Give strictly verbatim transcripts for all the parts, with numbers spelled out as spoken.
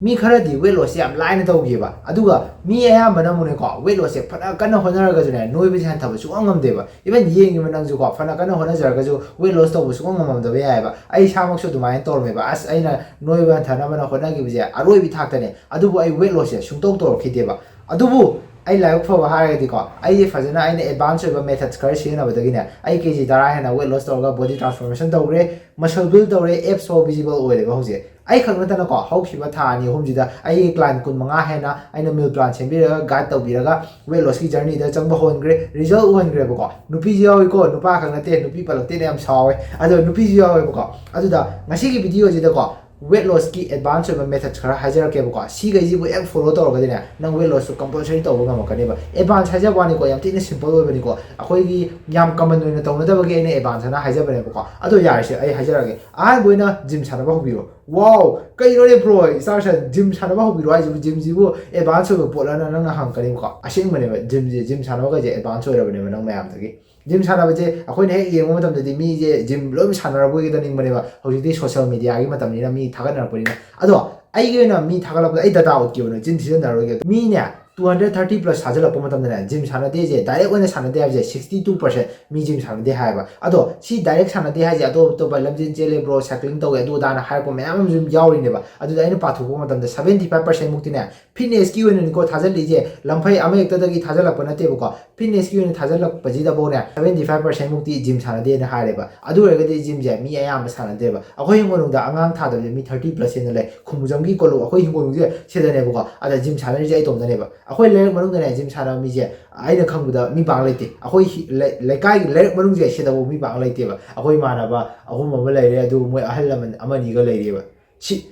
ꯃꯤ ꯈꯔꯗꯤ weight lossꯁꯦ ꯌꯥꯝ ꯂꯥꯏꯅ ꯇꯧꯈꯤꯕ, ꯑꯗꯨꯒ ꯃꯤ ꯑꯌꯥꯝꯕꯅ ꯑꯃꯨꯛꯅꯦꯀꯣ, weight lossꯁꯦ ꯐꯅ ꯀꯟꯅ ꯍꯣꯠꯅꯔꯒꯁꯨꯅꯦ, ꯅꯣꯏꯕꯁꯦ ꯍꯟꯊꯕ ꯁꯨꯡꯉꯝ ꯉꯝꯗꯦꯕ꯫ Even ꯌꯦꯡꯉꯤꯕ ꯅꯪꯁꯨꯀꯣ, ꯐꯅ ꯀꯟꯅ ꯍꯣꯠꯅꯖꯔꯒꯁꯨ weight loss ꯇꯧꯕ ꯁꯨꯡꯉꯝ ꯉꯝꯃꯝꯗꯕ ꯌꯥꯏꯑꯕ꯫ ꯑꯩ ꯏꯁꯥꯃꯛꯁꯨ ꯑꯗꯨꯃꯥꯏꯅ ꯇꯧꯔꯝꯃꯦꯕ꯫ ꯑꯁ, ꯑꯩꯅ ꯅꯣꯏꯕ ꯍꯟꯊꯅꯕꯅ ꯍꯣꯠꯅꯈꯤꯕꯁꯦ ꯑꯔꯣꯏꯕꯤ ꯊꯥꯛꯇꯅꯦ, ꯑꯗꯨꯕꯨ ꯑꯩ weight lossꯁꯦ ꯁꯨꯡꯇꯧ ꯇꯧꯔꯛꯈꯤꯗꯦꯕ꯫ ꯑꯗꯨꯕꯨ ꯑꯩ ꯂꯥꯏꯕꯛ ꯐꯕ ꯍꯥꯏꯔꯒꯗꯤꯀꯣ, ꯑꯩꯁꯦ ꯐꯖꯅ ꯑꯩꯅ advance ꯑꯣꯏꯕ methods ꯈꯔ ꯁꯤꯖꯤꯟꯅꯕꯗꯒꯤꯅꯦ, ꯑꯩ ꯀꯦ ꯖꯤ ꯇꯔꯥ ꯍꯦꯟꯅ weight loss ꯇꯧꯔꯒ body transformation ꯇꯧꯈ꯭ꯔꯦ, muscle build ꯇꯧꯔꯦ, abs ꯐꯥꯎ visible ꯑꯣꯏꯔꯦꯕ ꯍꯧꯖꯤꯛ꯫ ꯑꯩ ꯈꯛ ꯅꯠꯇꯅꯀꯣ, ꯍꯧꯈꯤꯕ ꯊꯥ ꯑꯅꯤ ꯑꯍꯨꯝꯁꯤꯗ ꯑꯩꯒꯤ client ꯀꯨꯟ ꯃꯉꯥ ꯍꯦꯟꯅ ꯑꯩꯅ meal plan ꯁꯦꯝꯕꯤꯔꯒ, guide ꯇꯧꯕꯤꯔꯒ weight lossꯀꯤ journeyꯗ ꯆꯪꯕ ꯍꯧꯍꯟꯈ꯭ꯔꯦ, result ꯎꯍꯟꯈ꯭ꯔꯦꯕꯀꯣ꯫ ꯅꯨꯄꯤꯁꯨ ꯌꯥꯎꯏꯀꯣ, ꯅꯨꯄꯥ ꯈꯛ ꯅꯠꯇꯦ, ꯅꯨꯄꯤ ꯄꯜꯂꯛꯇꯦꯅ ꯌꯥꯝ ꯁꯥꯎꯋꯦ꯫ ꯑꯗꯣ ꯅꯨꯄꯤꯁꯨ ꯌꯥꯎꯋꯦꯕꯀꯣ꯫ ꯑꯗꯨꯗ ꯉꯁꯤꯒꯤ videoꯁꯤꯗꯀꯣ, weight lossꯀꯤ advance ꯑꯣꯏꯕ methods ꯈꯔ ꯍꯥꯏꯖꯔꯛꯀꯦꯕꯀꯣ꯫ ꯁꯤꯈꯩꯁꯤꯕꯨ ꯍꯦꯛ follow ꯇꯧꯔꯒꯗꯤꯅꯦ, ꯅꯪ weight lossꯇꯨ compulsory ꯇꯧꯕ ꯉꯝꯃꯛꯀꯅꯦꯕ꯫ Advance ꯍꯥꯏꯖꯕ ꯋꯥꯅꯤꯀꯣ, ꯌꯥꯝ ꯊꯤꯅ simple ꯑꯣꯏꯕꯅꯤꯀꯣ꯫ ꯑꯩꯈꯣꯏꯒꯤ ꯌꯥꯝ common ꯑꯣꯏꯅ ꯇꯧꯅꯗꯕꯒꯤ ꯑꯩꯅ advance ꯍꯥꯏꯅ ꯍꯥꯏꯖꯕꯅꯦꯕꯀꯣ꯫ ꯑꯗꯣ ꯌꯥꯔꯦꯁꯦ, ꯑꯩ ꯍꯥꯏꯖꯔꯛꯑꯒꯦ꯫ ꯑꯍꯥꯟꯕ ꯑꯣꯏꯅ gym ꯁꯥꯟꯅꯕ ꯍꯧꯕꯤꯔꯣ꯫ Wow, ꯀꯩꯅꯣꯅꯦ bro, ꯏꯁꯇꯥꯔꯁꯟ, gym ꯁꯥꯟꯅꯕ ꯍꯧꯕꯤꯔꯣ ꯍꯥꯏꯁꯤꯕꯨ, gymꯁꯤꯕꯨ advance ꯑꯣꯏꯕ ꯄꯣꯠꯂꯅ ꯅꯪꯅ ꯍꯪꯉꯛꯀꯅꯦꯕꯀꯣ꯫ ꯑꯁꯦꯡꯕꯅꯦꯕ, gymꯁꯦ, gym ꯁꯥꯟꯅꯕꯈꯩꯁꯦ advance ꯑꯣꯏꯔꯕꯅꯦꯕ ꯅꯪ ꯃꯌꯥꯝꯗꯒꯤ꯫ Gym ꯁꯥꯟꯅꯕꯁꯦ ꯑꯩꯈꯣꯏꯅ ꯍꯦꯛ ꯌꯦꯡꯕ ꯃꯇꯝꯗꯗꯤ ꯃꯤꯁꯦ gym ꯂꯣꯏ ꯁꯥꯟꯅꯔꯕꯣꯏꯒꯦꯗ ꯅꯤꯡꯕꯅꯦꯕ꯫ ꯍꯧꯖꯤꯛꯇꯤ social mediaꯒꯤ ꯃꯇꯝꯅꯤꯅ, ꯃꯤ ꯊꯥꯒꯠꯅꯔꯛꯄꯅꯤꯅ꯫ ꯑꯗꯣ ꯑꯩꯒꯤ ꯑꯣꯏꯅ ꯃꯤ ꯊꯥꯒꯠꯂꯛꯄꯗ ꯑꯩ data ꯎꯠꯀꯦꯕ, ꯅꯣꯏ ꯆꯤꯟ ꯊꯤꯖꯤꯟꯅꯔꯣꯏꯒꯦ꯫ ꯃꯤꯅꯦ two hundred thirty plus ꯊꯥꯖꯤꯜꯂꯛꯄ ꯃꯇꯝꯗꯅꯦ, gym ꯁꯥꯟꯅꯗꯦꯁꯦ, direct ꯑꯣꯏꯅ ꯁꯥꯟꯅꯗꯦ ꯍꯥꯏꯕꯁꯦ sixty two percent ꯃꯤ gym ꯁꯥꯟꯅꯗꯦ ꯍꯥꯏꯌꯦꯕ꯫ ꯑꯗꯣ ꯁꯤ direct ꯁꯥꯟꯅꯗꯦ ꯍꯥꯏꯁꯦ, ꯑꯇꯣꯞ ꯑꯇꯣꯞꯄ ꯂꯝꯖꯦꯟ ꯆꯦꯜꯂꯦ bro, cycling ꯇꯧꯋꯦ, ꯑꯗꯨ ꯑꯗꯥꯅ ꯍꯥꯏꯔꯛꯄ ꯃꯌꯥꯝ ꯑꯃꯁꯨ ꯑꯗꯨꯝ ꯌꯥꯎꯔꯤꯅꯦꯕ꯫ ꯑꯗꯨꯗ ꯑꯩꯅ ꯄꯥꯊꯣꯛꯄ ꯃꯇꯝꯗ seventy five percent ꯃꯨꯛꯇꯤꯅꯦ, fitnessꯀꯤ ꯑꯣꯏꯅꯅꯤꯀꯣ ꯊꯥꯖꯤꯜꯂꯤꯁꯦ, ꯂꯝꯐꯩ ꯑꯃ ꯍꯦꯛꯇꯗꯒꯤ ꯊꯥꯖꯤꯜꯂꯛꯄ ꯅꯠꯇꯦꯕꯀꯣ꯫ Fitnessꯀꯤ ꯑꯣꯏꯅ ꯊꯥꯖꯤꯜꯂꯛꯄꯁꯤꯗꯐꯥꯎꯅꯦ, seventy five percent ꯃꯨꯛꯇꯤ gym ꯁꯥꯟꯅꯗꯦꯅ ꯍꯥꯏꯔꯦꯕ꯫ ꯑꯗꯨ ꯑꯣꯏꯔꯒꯗꯤ gymꯁꯦ ꯃꯤ ꯑꯌꯥꯝꯕ ꯁꯥꯟꯅꯗꯦꯕ꯫ ꯑꯩꯈꯣꯏ ꯍꯤꯡꯒꯣꯜꯅꯨꯡꯗ ꯑꯉꯥꯡ ꯊꯥꯗꯕꯁꯦ ꯃꯤ thirty plus ꯍꯦꯟꯅ ꯂꯩ꯫ ꯈꯨꯝꯕꯨꯖꯝꯒꯤ ꯀꯣꯂꯨꯞ ꯑꯩꯈꯣꯏ ꯍꯤꯡꯒꯣꯜꯅꯨꯡꯁꯦ ꯁꯤꯗꯅꯦꯕꯀꯣ꯫ ꯑꯗ gym ꯁꯥꯟꯅꯔꯤꯁꯦ ꯑꯩ ꯏꯇꯣꯝꯇꯅꯦꯕ꯫ ꯑꯩꯈꯣꯏ ꯂꯩꯔꯛ ꯃꯅꯨꯡꯗꯅꯦ gym ꯁꯥꯟꯅꯕ ꯃꯤꯁꯦ, ꯑꯩꯅ ꯈꯪꯕꯗ ꯃꯤ ꯄꯥꯡ ꯂꯩꯇꯦ꯫ ꯑꯩꯈꯣꯏ ꯍꯤ-, ꯂꯩ-, ꯂꯩꯀꯥꯏꯒꯤ ꯂꯩꯔꯛ ꯃꯅꯨꯡꯁꯦ ꯁꯤꯗꯐꯥꯎ ꯃꯤ ꯄꯥꯡ ꯂꯩꯇꯦꯕ꯫ ꯑꯩꯈꯣꯏ ꯏꯃꯥꯟꯅꯕ ꯑꯍꯨꯝ ꯑꯃ ꯂꯩꯔꯦ, ꯑꯗꯨ ꯃꯣꯏ ꯑꯍꯜ ꯂꯃꯟ ꯑꯃꯅꯤꯒ ꯂꯩꯔꯤꯑꯕ꯫ ꯁꯤ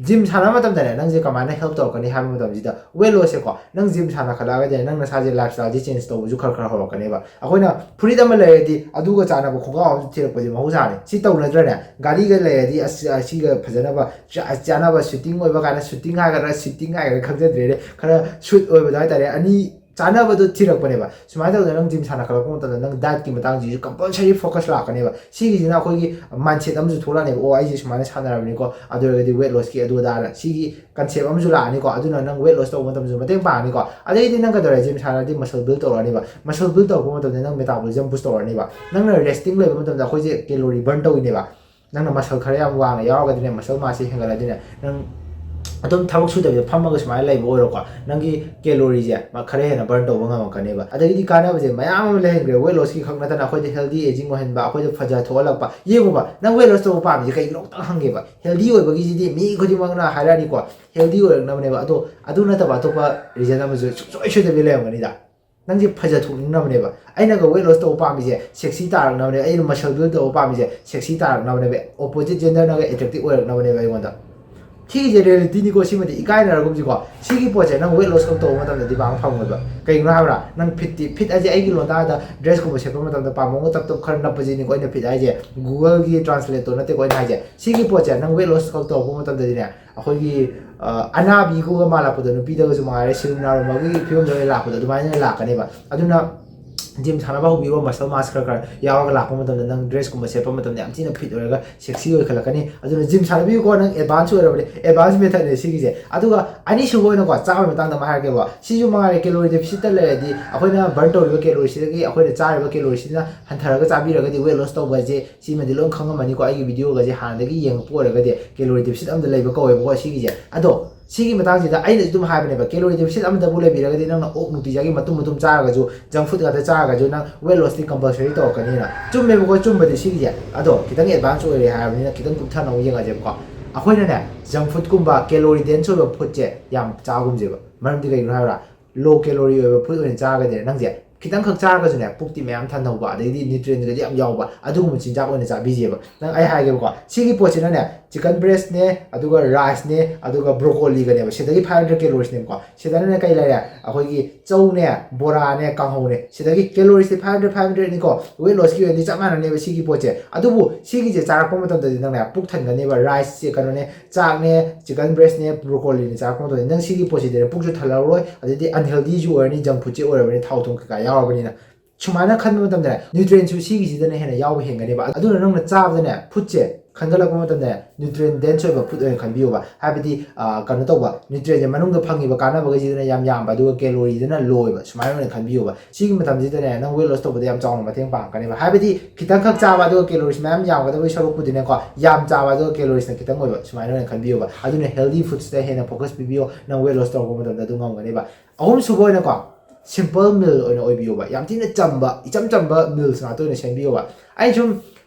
gym ꯁꯥꯟꯅꯕ ꯃꯇꯝꯗꯅꯦ, ꯅꯪꯁꯦ ꯀꯃꯥꯏꯅ help ꯇꯧꯔꯛꯀꯅꯤ ꯍꯥꯏꯕ ꯃꯇꯝꯁꯤꯗ, weight lossꯁꯦꯀꯣ, ꯅꯪ gym ꯁꯥꯟꯅꯈꯠꯂꯛꯑꯒꯗꯤ ꯅꯪ ꯅꯁꯥꯁꯦ lifestyleꯁꯦ change ꯇꯧꯕꯁꯨ ꯈꯔ ꯈꯔ ꯍꯧꯔꯛꯀꯅꯦꯕ꯫ ꯑꯩꯈꯣꯏꯅ ꯐꯨꯔꯤꯠ ꯑꯃ ꯂꯩꯔꯗꯤ ꯑꯗꯨꯒ ꯆꯥꯟꯅꯕ ꯈꯣꯡꯒ꯭ꯔꯥꯎ ꯑꯃꯁꯨ ꯊꯤꯔꯛꯄꯁꯦ ꯃꯍꯧꯁꯥꯅꯤ꯫ ꯁꯤ ꯇꯧꯅꯗ꯭ꯔꯅꯦ? ꯒꯥꯔꯤꯒ ꯂꯩꯔꯗꯤ ꯑꯁ, ꯑꯁꯤꯒ ꯐꯖꯅꯕ ꯆꯥ-, ꯆꯥꯅꯕ suiting ꯑꯣꯏꯕ ꯀꯥꯏꯅ, suiting ꯍꯥꯏꯒꯗ꯭ꯔꯥ suiting ꯍꯥꯏꯒꯗ꯭ꯔꯥ ꯈꯪꯖꯗ꯭ꯔꯦꯅꯦ, ꯈꯔ suit ꯑꯣꯏꯕꯗꯣ ꯍꯥꯏꯇꯥꯔꯦ, ꯑꯅꯤ ꯆꯥꯅꯕꯗꯣ ꯊꯤꯔꯛꯄꯅꯦꯕ꯫ ꯁꯨꯃꯥꯏꯅ ꯇꯧꯗꯅ ꯅꯪ ꯖꯤꯝ ꯁꯥꯟꯅꯈꯠꯂꯛꯄ ꯃꯇꯝꯗ ꯅꯪ ꯗꯥꯏꯠꯀꯤ ꯃꯇꯥꯡꯁꯤꯁꯨ ꯀꯝꯄꯜꯁꯔꯤ ꯐꯣꯀꯁ ꯂꯥꯛꯀꯅꯦꯕ꯫ ꯁꯤꯒꯤꯁꯤꯅ ꯑꯩꯈꯣꯏꯒꯤ ꯃꯥꯏꯟꯁꯦꯠ ꯑꯃꯁꯨ ꯊꯣꯛꯂꯛꯑꯅꯦꯕ꯫ ꯑꯣ, ꯑꯩꯁꯦ ꯁꯨꯃꯥꯏꯅ ꯁꯥꯟꯅꯔꯕꯅꯤꯀꯣ, ꯑꯗꯨ ꯑꯣꯏꯔꯒꯗꯤ ꯋꯦꯠ ꯂꯣꯁꯀꯤ ꯑꯗꯨ ꯑꯗꯥꯅ ꯁꯤꯒꯤ ꯀꯟꯁꯦꯞ ꯑꯃꯁꯨ ꯂꯥꯛꯑꯅꯤꯀꯣ꯫ ꯑꯗꯨꯅ ꯅꯪ ꯋꯦꯠ ꯂꯣꯁ ꯇꯧꯕ ꯃꯇꯝꯗꯁꯨ ꯃꯇꯦꯡ ꯄꯥꯡꯉꯅꯤꯀꯣ꯫ ꯑꯗꯩꯗꯤ ꯅꯪ ꯀꯩꯗꯧꯔꯦ, ꯖꯤꯝ ꯁꯥꯟꯅꯔꯗꯤ ꯃꯁꯜ ꯕꯤꯜ ꯇꯧꯔꯛꯑꯅꯤꯕ꯫ ꯃꯁꯜ ꯕꯤꯜ ꯇꯧꯔꯛꯄ ꯃꯇꯝꯗ ꯅꯪ ꯃꯦꯇꯥꯕꯣꯂꯤꯖꯝ ꯕꯨꯁ ꯇꯧꯔꯛꯑꯅꯤꯕ꯫ ꯅꯪꯅ ꯔꯦꯁꯇꯤꯡ ꯂꯩꯕ ꯃꯇꯝꯗ ꯑꯩꯈꯣꯏꯁꯦ ꯀꯦꯂꯣꯔꯤ ꯕꯔꯟ ꯇꯧꯋꯤꯅꯦꯕ꯫ ꯅꯪꯅ ꯃꯁꯜ ꯈꯔ ꯌꯥꯝ ꯋꯥꯡꯅ ꯌꯥꯎꯔꯒꯗꯤꯅꯦ, ꯃꯁꯜ ꯃꯥꯁꯁꯦ ꯍꯦꯟꯒꯠꯂꯗꯤꯅꯦ, ꯅꯪ ꯑꯗꯨꯝ ꯊꯕꯛ ꯁꯨꯗꯕꯤꯗ ꯐꯝꯃꯒ ꯁꯨꯃꯥꯏꯅ ꯂꯩꯕ ꯑꯣꯏꯔꯣꯀꯣ, ꯅꯪꯒꯤ ꯀꯦꯂꯣꯔꯤꯁꯦ ꯈꯔ ꯍꯦꯟꯅ ꯕꯔꯟ ꯇꯧꯕ ꯉꯝꯃꯛꯀꯅꯦꯕ꯫ ꯑꯗꯒꯤꯗꯤ ꯀꯥꯟꯅꯕꯁꯦ ꯃꯌꯥꯝ ꯑꯃ ꯂꯩꯍꯟꯈ꯭ꯔꯦ꯫ ꯋꯦꯠ ꯂꯣꯁꯀꯤ ꯈꯛ ꯅꯠꯇꯅ ꯑꯩꯈꯣꯏꯗ ꯍꯦꯜꯗꯤ ꯑꯦꯖꯤꯡ ꯑꯣꯏꯍꯟꯕ, ꯑꯩꯈꯣꯏꯗ ꯐꯖ ꯊꯣꯛꯍꯜꯂꯛꯄ꯫ ꯌꯦꯡꯉꯨꯕ, ꯅꯪ ꯋꯦꯠ ꯂꯣꯁ ꯇꯧꯕ ꯄꯥꯝꯃꯤꯁꯦ ꯀꯩꯒꯤꯅꯣ ꯑꯝꯇꯪ ꯍꯪꯒꯦꯕ꯫ ꯍꯦꯜꯗꯤ ꯑꯣꯏꯕꯒꯤꯁꯤꯗꯤ ꯃꯤ ꯈꯨꯗꯤꯡꯃꯛꯅ ꯍꯥꯏꯔꯛꯑꯅꯤꯀꯣ, ꯍꯦꯜꯗꯤ ꯑꯣꯏꯔꯛꯅꯕꯅꯦꯕ꯫ ꯑꯗꯣ ꯑꯗꯨ ꯅꯠꯇꯕ ꯑꯇꯣꯞꯄ ꯔꯤꯖꯟ ꯑꯃꯁꯨ ꯁꯨꯡꯁꯣꯏ ꯁꯣꯏꯗꯕꯤ ꯂꯩꯔꯝꯒꯅꯤꯗ꯫ ꯅꯪꯁꯦ ꯐꯖꯊꯣꯛꯅꯤꯡꯅꯕꯅꯦꯕ꯫ ꯑꯩꯅꯒ ꯋꯦꯠ ꯂꯣꯁ ꯇꯧꯕ ꯄꯥꯝꯃꯤꯁꯦ ꯁꯦꯛꯁꯤ ꯇꯥꯔꯛꯅꯕꯅꯦ, ꯑꯩꯅ ꯃꯁꯜ ꯕꯤꯜ ꯇꯧꯕ ꯄꯥꯝꯃꯤꯁꯦ ꯁꯦꯛꯁꯤ ꯇꯥꯔꯛꯅꯕꯅꯦꯕ, ꯑꯣꯄꯣꯖꯤꯠ ꯖꯦꯟꯗꯔꯅꯒ ꯑꯦꯇ꯭ꯔꯦꯛꯇꯤꯞ ꯑꯣꯏꯔꯛꯅꯕꯅꯦꯕ ꯑꯩꯉꯣꯟꯗ꯫ ꯁꯤꯒꯤꯁꯦ ꯔꯤꯌꯦꯂꯤꯇꯤꯅꯤꯀꯣ꯫ ꯁꯤꯃꯗꯤ ꯏꯀꯥꯏꯅꯔꯒꯨꯝꯁꯤꯀꯣ꯫ ꯁꯤꯒꯤ ꯄꯣꯠꯁꯦ ꯅꯪ ꯋꯦꯠ ꯂꯣꯁ ꯈꯛ ꯇꯧꯕ ꯃꯇꯝꯗꯗꯤ ꯄꯥꯡ ꯐꯪꯉꯣꯏꯕ꯫ ꯀꯩꯒꯤꯅꯣ ꯍꯥꯏꯕ꯭ꯔꯥ? ꯅꯪ ꯐꯤꯠꯇꯤ, ꯐꯤꯠ ꯍꯥꯏꯁꯦ ꯑꯩꯒꯤ ꯂꯣꯟꯗꯥꯗ ꯗ꯭ꯔꯦꯁꯀꯨꯝꯕ ꯁꯦꯠꯄ ꯃꯇꯝꯗ ꯄꯥꯝꯕꯣꯝꯒ ꯇꯞ ꯇꯞ ꯈꯔ ꯅꯞꯄꯁꯤꯅꯤꯀꯣ ꯑꯩꯅ ꯐꯤꯠ ꯍꯥꯏꯁꯦ, ꯒꯨꯒꯜꯒꯤ ꯇ꯭ꯔꯥꯟꯁꯂꯦꯠꯇꯣ ꯅꯠꯇꯦꯀꯣ ꯑꯩꯅ ꯍꯥꯏꯁꯦ꯫ ꯁꯤꯒꯤ ꯄꯣꯠꯁꯦ ꯅꯪ ꯋꯦꯠ ꯂꯣꯁ ꯈꯛ ꯇꯧꯔꯛꯄ ꯃꯇꯝꯗꯗꯤꯅꯦ, ꯑꯩꯈꯣꯏꯒꯤ ꯑ, ꯑꯅꯥꯕꯤꯒꯨꯝꯕ ꯃꯥꯜꯂꯛꯄꯗꯣ, ꯅꯨꯄꯤꯗꯒꯁꯨ ꯃꯉꯥꯏꯔꯦ, ꯁꯤꯔꯨꯝ ꯅꯥꯔꯨꯝꯕꯒꯤ ꯐꯤꯕꯝꯗ ꯂꯣꯏ ꯂꯥꯛꯄꯗꯣ, ꯑꯗꯨꯃꯥꯏꯅ ꯂꯥꯛꯀꯅꯦꯕ꯫ ꯑꯗꯨꯅ ꯖꯤꯝ ꯁꯥꯟꯅꯕ ꯍꯧꯕꯤꯔꯣ, ꯃꯁꯜ ꯃꯥꯁ ꯈꯔ ꯈꯔ ꯌꯥꯎꯔꯒ ꯂꯥꯛꯄ ꯃꯇꯝꯗ ꯅꯪ ꯗ꯭ꯔꯦꯁꯀꯨꯝꯕ ꯁꯦꯠꯄ ꯃꯇꯝꯗ ꯌꯥꯝ ꯊꯤꯅ ꯐꯤꯠ ꯑꯣꯏꯔꯒ ꯁꯦꯛꯁꯤ ꯑꯣꯏꯈꯠꯂꯛꯀꯅꯤ꯫ ꯑꯗꯨꯅ ꯖꯤꯝ ꯁꯥꯟꯅꯕꯤꯌꯨꯀꯣ, ꯅꯪ ꯑꯦꯗꯚꯥꯟꯁ ꯑꯣꯏꯔꯕꯅꯦ, ꯑꯦꯗꯚꯥꯟꯁ ꯃꯦꯊꯠꯅꯦ ꯁꯤꯒꯤꯁꯦ꯫ ꯑꯗꯨꯒ ꯑꯅꯤꯁꯨꯕ ꯑꯣꯏꯅꯀꯣ, ꯆꯥꯕꯒꯤ ꯃꯇꯥꯡꯗ ꯑꯃ ꯍꯥꯏꯔꯛꯀꯦꯕ꯫ ꯁꯤꯁꯨ ꯃꯉꯥꯏꯔꯦ, ꯀꯦꯂꯣꯔꯤ ꯗꯦꯐꯤꯁꯤꯠꯇ ꯂꯩꯔꯗꯤ ꯑꯩꯈꯣꯏꯅ ꯕꯔꯟ ꯇꯧꯔꯤꯕ ꯀꯦꯂꯣꯔꯤꯁꯤꯗꯒꯤ ꯑꯩꯈꯣꯏꯅ ꯆꯥꯔꯤꯕ ꯀꯦꯂꯣꯔꯤꯁꯤꯅ ꯍꯟꯊꯔꯒ ꯆꯥꯕꯤꯔꯒꯗꯤ ꯋꯦꯠ ꯂꯣꯁ ꯇꯧꯕ ꯍꯥꯏꯁꯦ ꯁꯤꯃꯗꯤ ꯂꯣꯏ ꯈꯪꯉꯝꯃꯅꯤꯀꯣ꯫ ꯑꯩꯒꯤ ꯚꯤꯗꯤꯑꯣꯒꯁꯦ ꯍꯥꯟꯅꯗꯒꯤ ꯌꯦꯡꯉꯛꯄ ꯑꯣꯏꯔꯒꯗꯤ ꯀꯦꯂꯣꯔꯤ ꯗꯦꯐꯤꯁꯤꯠ ꯑꯃꯗ ꯂꯩꯕ ꯀꯧꯋꯦꯕꯀꯣ ꯁꯤꯒꯤꯁꯦ꯫ ꯑꯗꯣ ꯁꯤꯒꯤ ꯃꯇꯥꯡꯁꯤꯗ ꯑꯩꯅ ꯑꯗꯨꯝ ꯍꯥꯏꯕꯅꯦꯕ, ꯀꯦꯂꯣꯔꯤ ꯗꯦꯐꯤꯁꯤꯠ ꯑꯃꯗꯕꯨ ꯂꯩꯕꯤꯔꯒꯗꯤ ꯅꯪꯅ ꯑꯣꯛ ꯅꯨꯡꯇꯤꯖꯥꯒꯤ ꯃꯇꯨꯝ ꯃꯇꯨꯝ ꯆꯥꯔꯒꯁꯨ, ꯖꯪ ꯐꯨꯗ ꯉꯥꯛꯇ ꯆꯥꯔꯒꯁꯨ ꯅꯪ ꯋꯦꯠ ꯂꯣꯁꯇꯤ ꯀꯝꯄꯜꯁꯔꯤ ꯇꯧꯔꯛꯀꯅꯤꯅ꯫ ꯆꯨꯝꯃꯦꯕꯀꯣ ꯆꯨꯝꯕꯗꯤ ꯁꯤꯒꯤꯁꯦ, ꯑꯗꯣ ꯈꯤꯇꯪ ꯑꯦꯗꯚꯥꯟꯁ ꯑꯣꯏꯔꯦ ꯍꯥꯏꯔꯕꯅꯤꯅ ꯈꯤꯇꯪ ꯀꯨꯞꯊꯅ ꯑꯃꯨꯛ ꯌꯦꯡꯉꯁꯦꯕꯀꯣ꯫ ꯑꯩꯈꯣꯏꯅꯅꯦ, ꯖꯪ ꯐꯨꯗꯀꯨꯝꯕ ꯀꯦꯂꯣꯔꯤ ꯗꯦꯟꯁ ꯑꯣꯏꯕ ꯐꯨꯗꯁꯦ ꯌꯥꯝ ꯆꯥꯒꯨꯝꯁꯦꯕ꯫ ꯃꯔꯝꯗꯤ ꯀꯩꯒꯤꯅꯣ ꯍꯥꯏꯕ꯭ꯔꯥ? ꯂꯣ ꯀꯦꯂꯣꯔꯤ ꯑꯣꯏꯕ ꯐꯨꯗ ꯑꯣꯏꯅ ꯆꯥꯔꯒꯗꯤ ꯅꯪꯁꯦ ꯈꯤꯇꯪꯈꯛ ꯆꯥꯔꯒꯁꯨꯅꯦ ꯄꯨꯛꯇꯤ ꯃꯌꯥꯝ ꯊꯟꯍꯧꯕ, ꯑꯗꯩꯗꯤ ꯅ꯭ꯌꯨꯇ꯭ꯔꯤꯌꯦꯟꯒꯗꯤ ꯌꯥꯝ ꯌꯥꯎꯕ ꯑꯗꯨꯒꯨꯝꯕ ꯆꯤꯟꯖꯥꯛ ꯑꯣꯏꯅ ꯆꯥꯕꯤꯁꯦꯕ꯫ ꯅꯪ ꯑꯩ ꯍꯥꯏꯒꯦꯕꯀꯣ, ꯁꯤꯒꯤ ꯄꯣꯠꯁꯤꯅꯅꯦ ꯆꯤꯀꯟ ꯕ꯭ꯔꯦꯁꯅꯦ, ꯑꯗꯨꯒ ꯔꯥꯏꯁꯅꯦ, ꯑꯗꯨꯒ ꯕ꯭ꯔꯣꯀꯣꯂꯤꯒꯅꯦꯕ꯫ ꯁꯤꯗꯒꯤ five hundred calories ꯅꯦꯕꯀꯣ꯫ ꯁꯤꯗꯅꯅꯦ ꯀꯩ ꯂꯩꯔꯦ? ꯑꯩꯈꯣꯏꯒꯤ ꯆꯧꯅꯦ, ꯕꯣꯔꯥꯅꯦ, ꯀꯥꯡꯍꯧꯅꯦ꯫ ꯁꯤꯗꯒꯤ calories T five hundred, five hundred ꯅꯤꯀꯣ꯫ Weight loss ꯀꯤ ꯑꯣꯏꯅꯗꯤ ꯆꯞ ꯃꯥꯟꯅꯅꯦꯕ ꯁꯤꯒꯤ ꯄꯣꯠꯁꯦ꯫ ꯑꯗꯨꯕꯨ ꯁꯤꯒꯤꯁꯦ ꯆꯥꯔꯛꯄ ꯃꯇꯝꯗꯗꯤ ꯅꯪꯅꯦ ꯄꯨꯛ ꯊꯟꯒꯅꯦꯕ꯫ ꯔꯥꯏꯁꯁꯦ, ꯀꯩꯅꯣꯅꯦ, ꯆꯥꯛꯅꯦ, ꯆꯤꯀꯟ ꯕ꯭ꯔꯦꯁꯅꯦ, ꯕ꯭ꯔꯣꯀꯣꯂꯤꯅꯦ ꯆꯥꯔꯛꯄ ꯃꯇꯝꯗ ꯅꯪ ꯁꯤꯒꯤ ꯄꯣꯠꯁꯤꯗꯤ ꯄꯨꯛꯁꯨ ꯊꯜꯂꯔꯣꯏ, ꯑꯗꯩꯗꯤ unhealthy ꯁꯨ ꯑꯣꯏꯔꯅꯤ, ꯖꯪ ꯐꯨꯗꯁꯦ ꯑꯣꯏꯔꯕꯅꯤ, ꯊꯥꯎ ꯊꯨꯝ ꯀꯩꯀꯥ ꯌꯥꯎꯔꯕꯅꯤꯅ꯫ ꯁꯨꯃꯥꯏꯅ ꯈꯟꯕ ꯃꯇꯝꯗꯅꯦ ꯅ꯭ꯌꯨꯇ꯭ꯔꯤꯌꯦꯟꯁꯨ ꯁꯤꯒꯤꯁꯤꯗꯅ ꯍꯦꯟꯅ ꯌꯥꯎꯕ ꯍꯦꯟꯒꯅꯦꯕ꯫ ꯑꯗꯨꯅ ꯅꯪꯅ ꯆꯥꯕꯗꯅꯦ ꯐꯨꯗꯁꯦ ꯈꯟꯒꯠꯂꯛꯄ ꯃꯇꯝꯗ ꯅ꯭ꯌꯨꯇ꯭ꯔꯤꯌꯦꯟ ꯗꯦꯟꯁ ꯑꯣꯏꯕ ꯐꯨꯗ ꯑꯣꯏꯅ ꯈꯟꯕꯤꯌꯣꯕ꯫ ꯍꯥꯏꯕꯗꯤ, ꯑ, ꯀꯩꯅꯣ ꯇꯧꯕ, ꯅ꯭ꯌꯨꯇ꯭ꯔꯤꯌꯦꯟꯁꯦ ꯃꯅꯨꯡꯗ ꯐꯪꯉꯤꯕ ꯀꯥꯟꯅꯕꯈꯩꯁꯤꯗꯅ ꯌꯥꯝ ꯌꯥꯝꯕ, ꯑꯗꯨꯒ ꯀꯦꯂꯣꯔꯤꯗꯅ ꯂꯣ ꯑꯣꯏꯕ, ꯁꯨꯃꯥꯏꯅ ꯑꯣꯏꯅ ꯈꯟꯕꯤꯌꯣꯕ꯫ ꯁꯤꯒꯤ ꯃꯇꯝꯁꯤꯗꯅꯦ ꯅꯪ weight loss ꯇꯧꯕꯗ ꯌꯥꯝ ꯆꯥꯎꯅ ꯃꯇꯦꯡ ꯄꯥꯡꯉꯛꯀꯅꯦꯕ꯫ ꯍꯥꯏꯕꯗꯤ ꯈꯤꯇꯪꯈꯛ ꯆꯥꯕ ꯑꯗꯨꯒ calories ꯃꯌꯥꯝ ꯌꯥꯝꯒꯗꯕꯒꯤ ꯁꯔꯨꯛꯄꯨꯗꯤꯅꯦꯀꯣ, ꯌꯥꯝ ꯆꯥꯕ ꯑꯗꯨꯒ calories ꯅ ꯈꯤꯇꯪ ꯑꯣꯏꯕ, ꯁꯨꯃꯥꯏꯅ ꯑꯣꯏꯅ ꯈꯟꯕꯤꯌꯣꯕ꯫ ꯑꯗꯨꯅ healthy foods ꯇ ꯍꯦꯟꯅ focus ꯄꯤꯕꯤꯌꯣ, ꯅꯪ weight loss ꯇꯧꯔꯛꯄ ꯃꯇꯝꯗ ꯑꯗꯨ ꯉꯝꯒꯅꯦꯕ꯫ ꯑꯍꯨꯝꯁꯨꯕ ꯑꯣꯏꯅꯀꯣ, simple meal ꯑꯣꯏꯅ ꯑꯣꯏꯕꯤꯌꯣꯕ꯫ ꯌꯥꯝ ꯊꯤꯅ ꯆꯝꯕ, ꯏꯆꯝ ꯆꯝꯕ meals ꯉꯥꯛꯇ ꯑꯣꯏꯅ ꯁꯦꯝꯕꯤꯌꯣꯕ꯫ ꯑꯩ ꯁꯨꯝ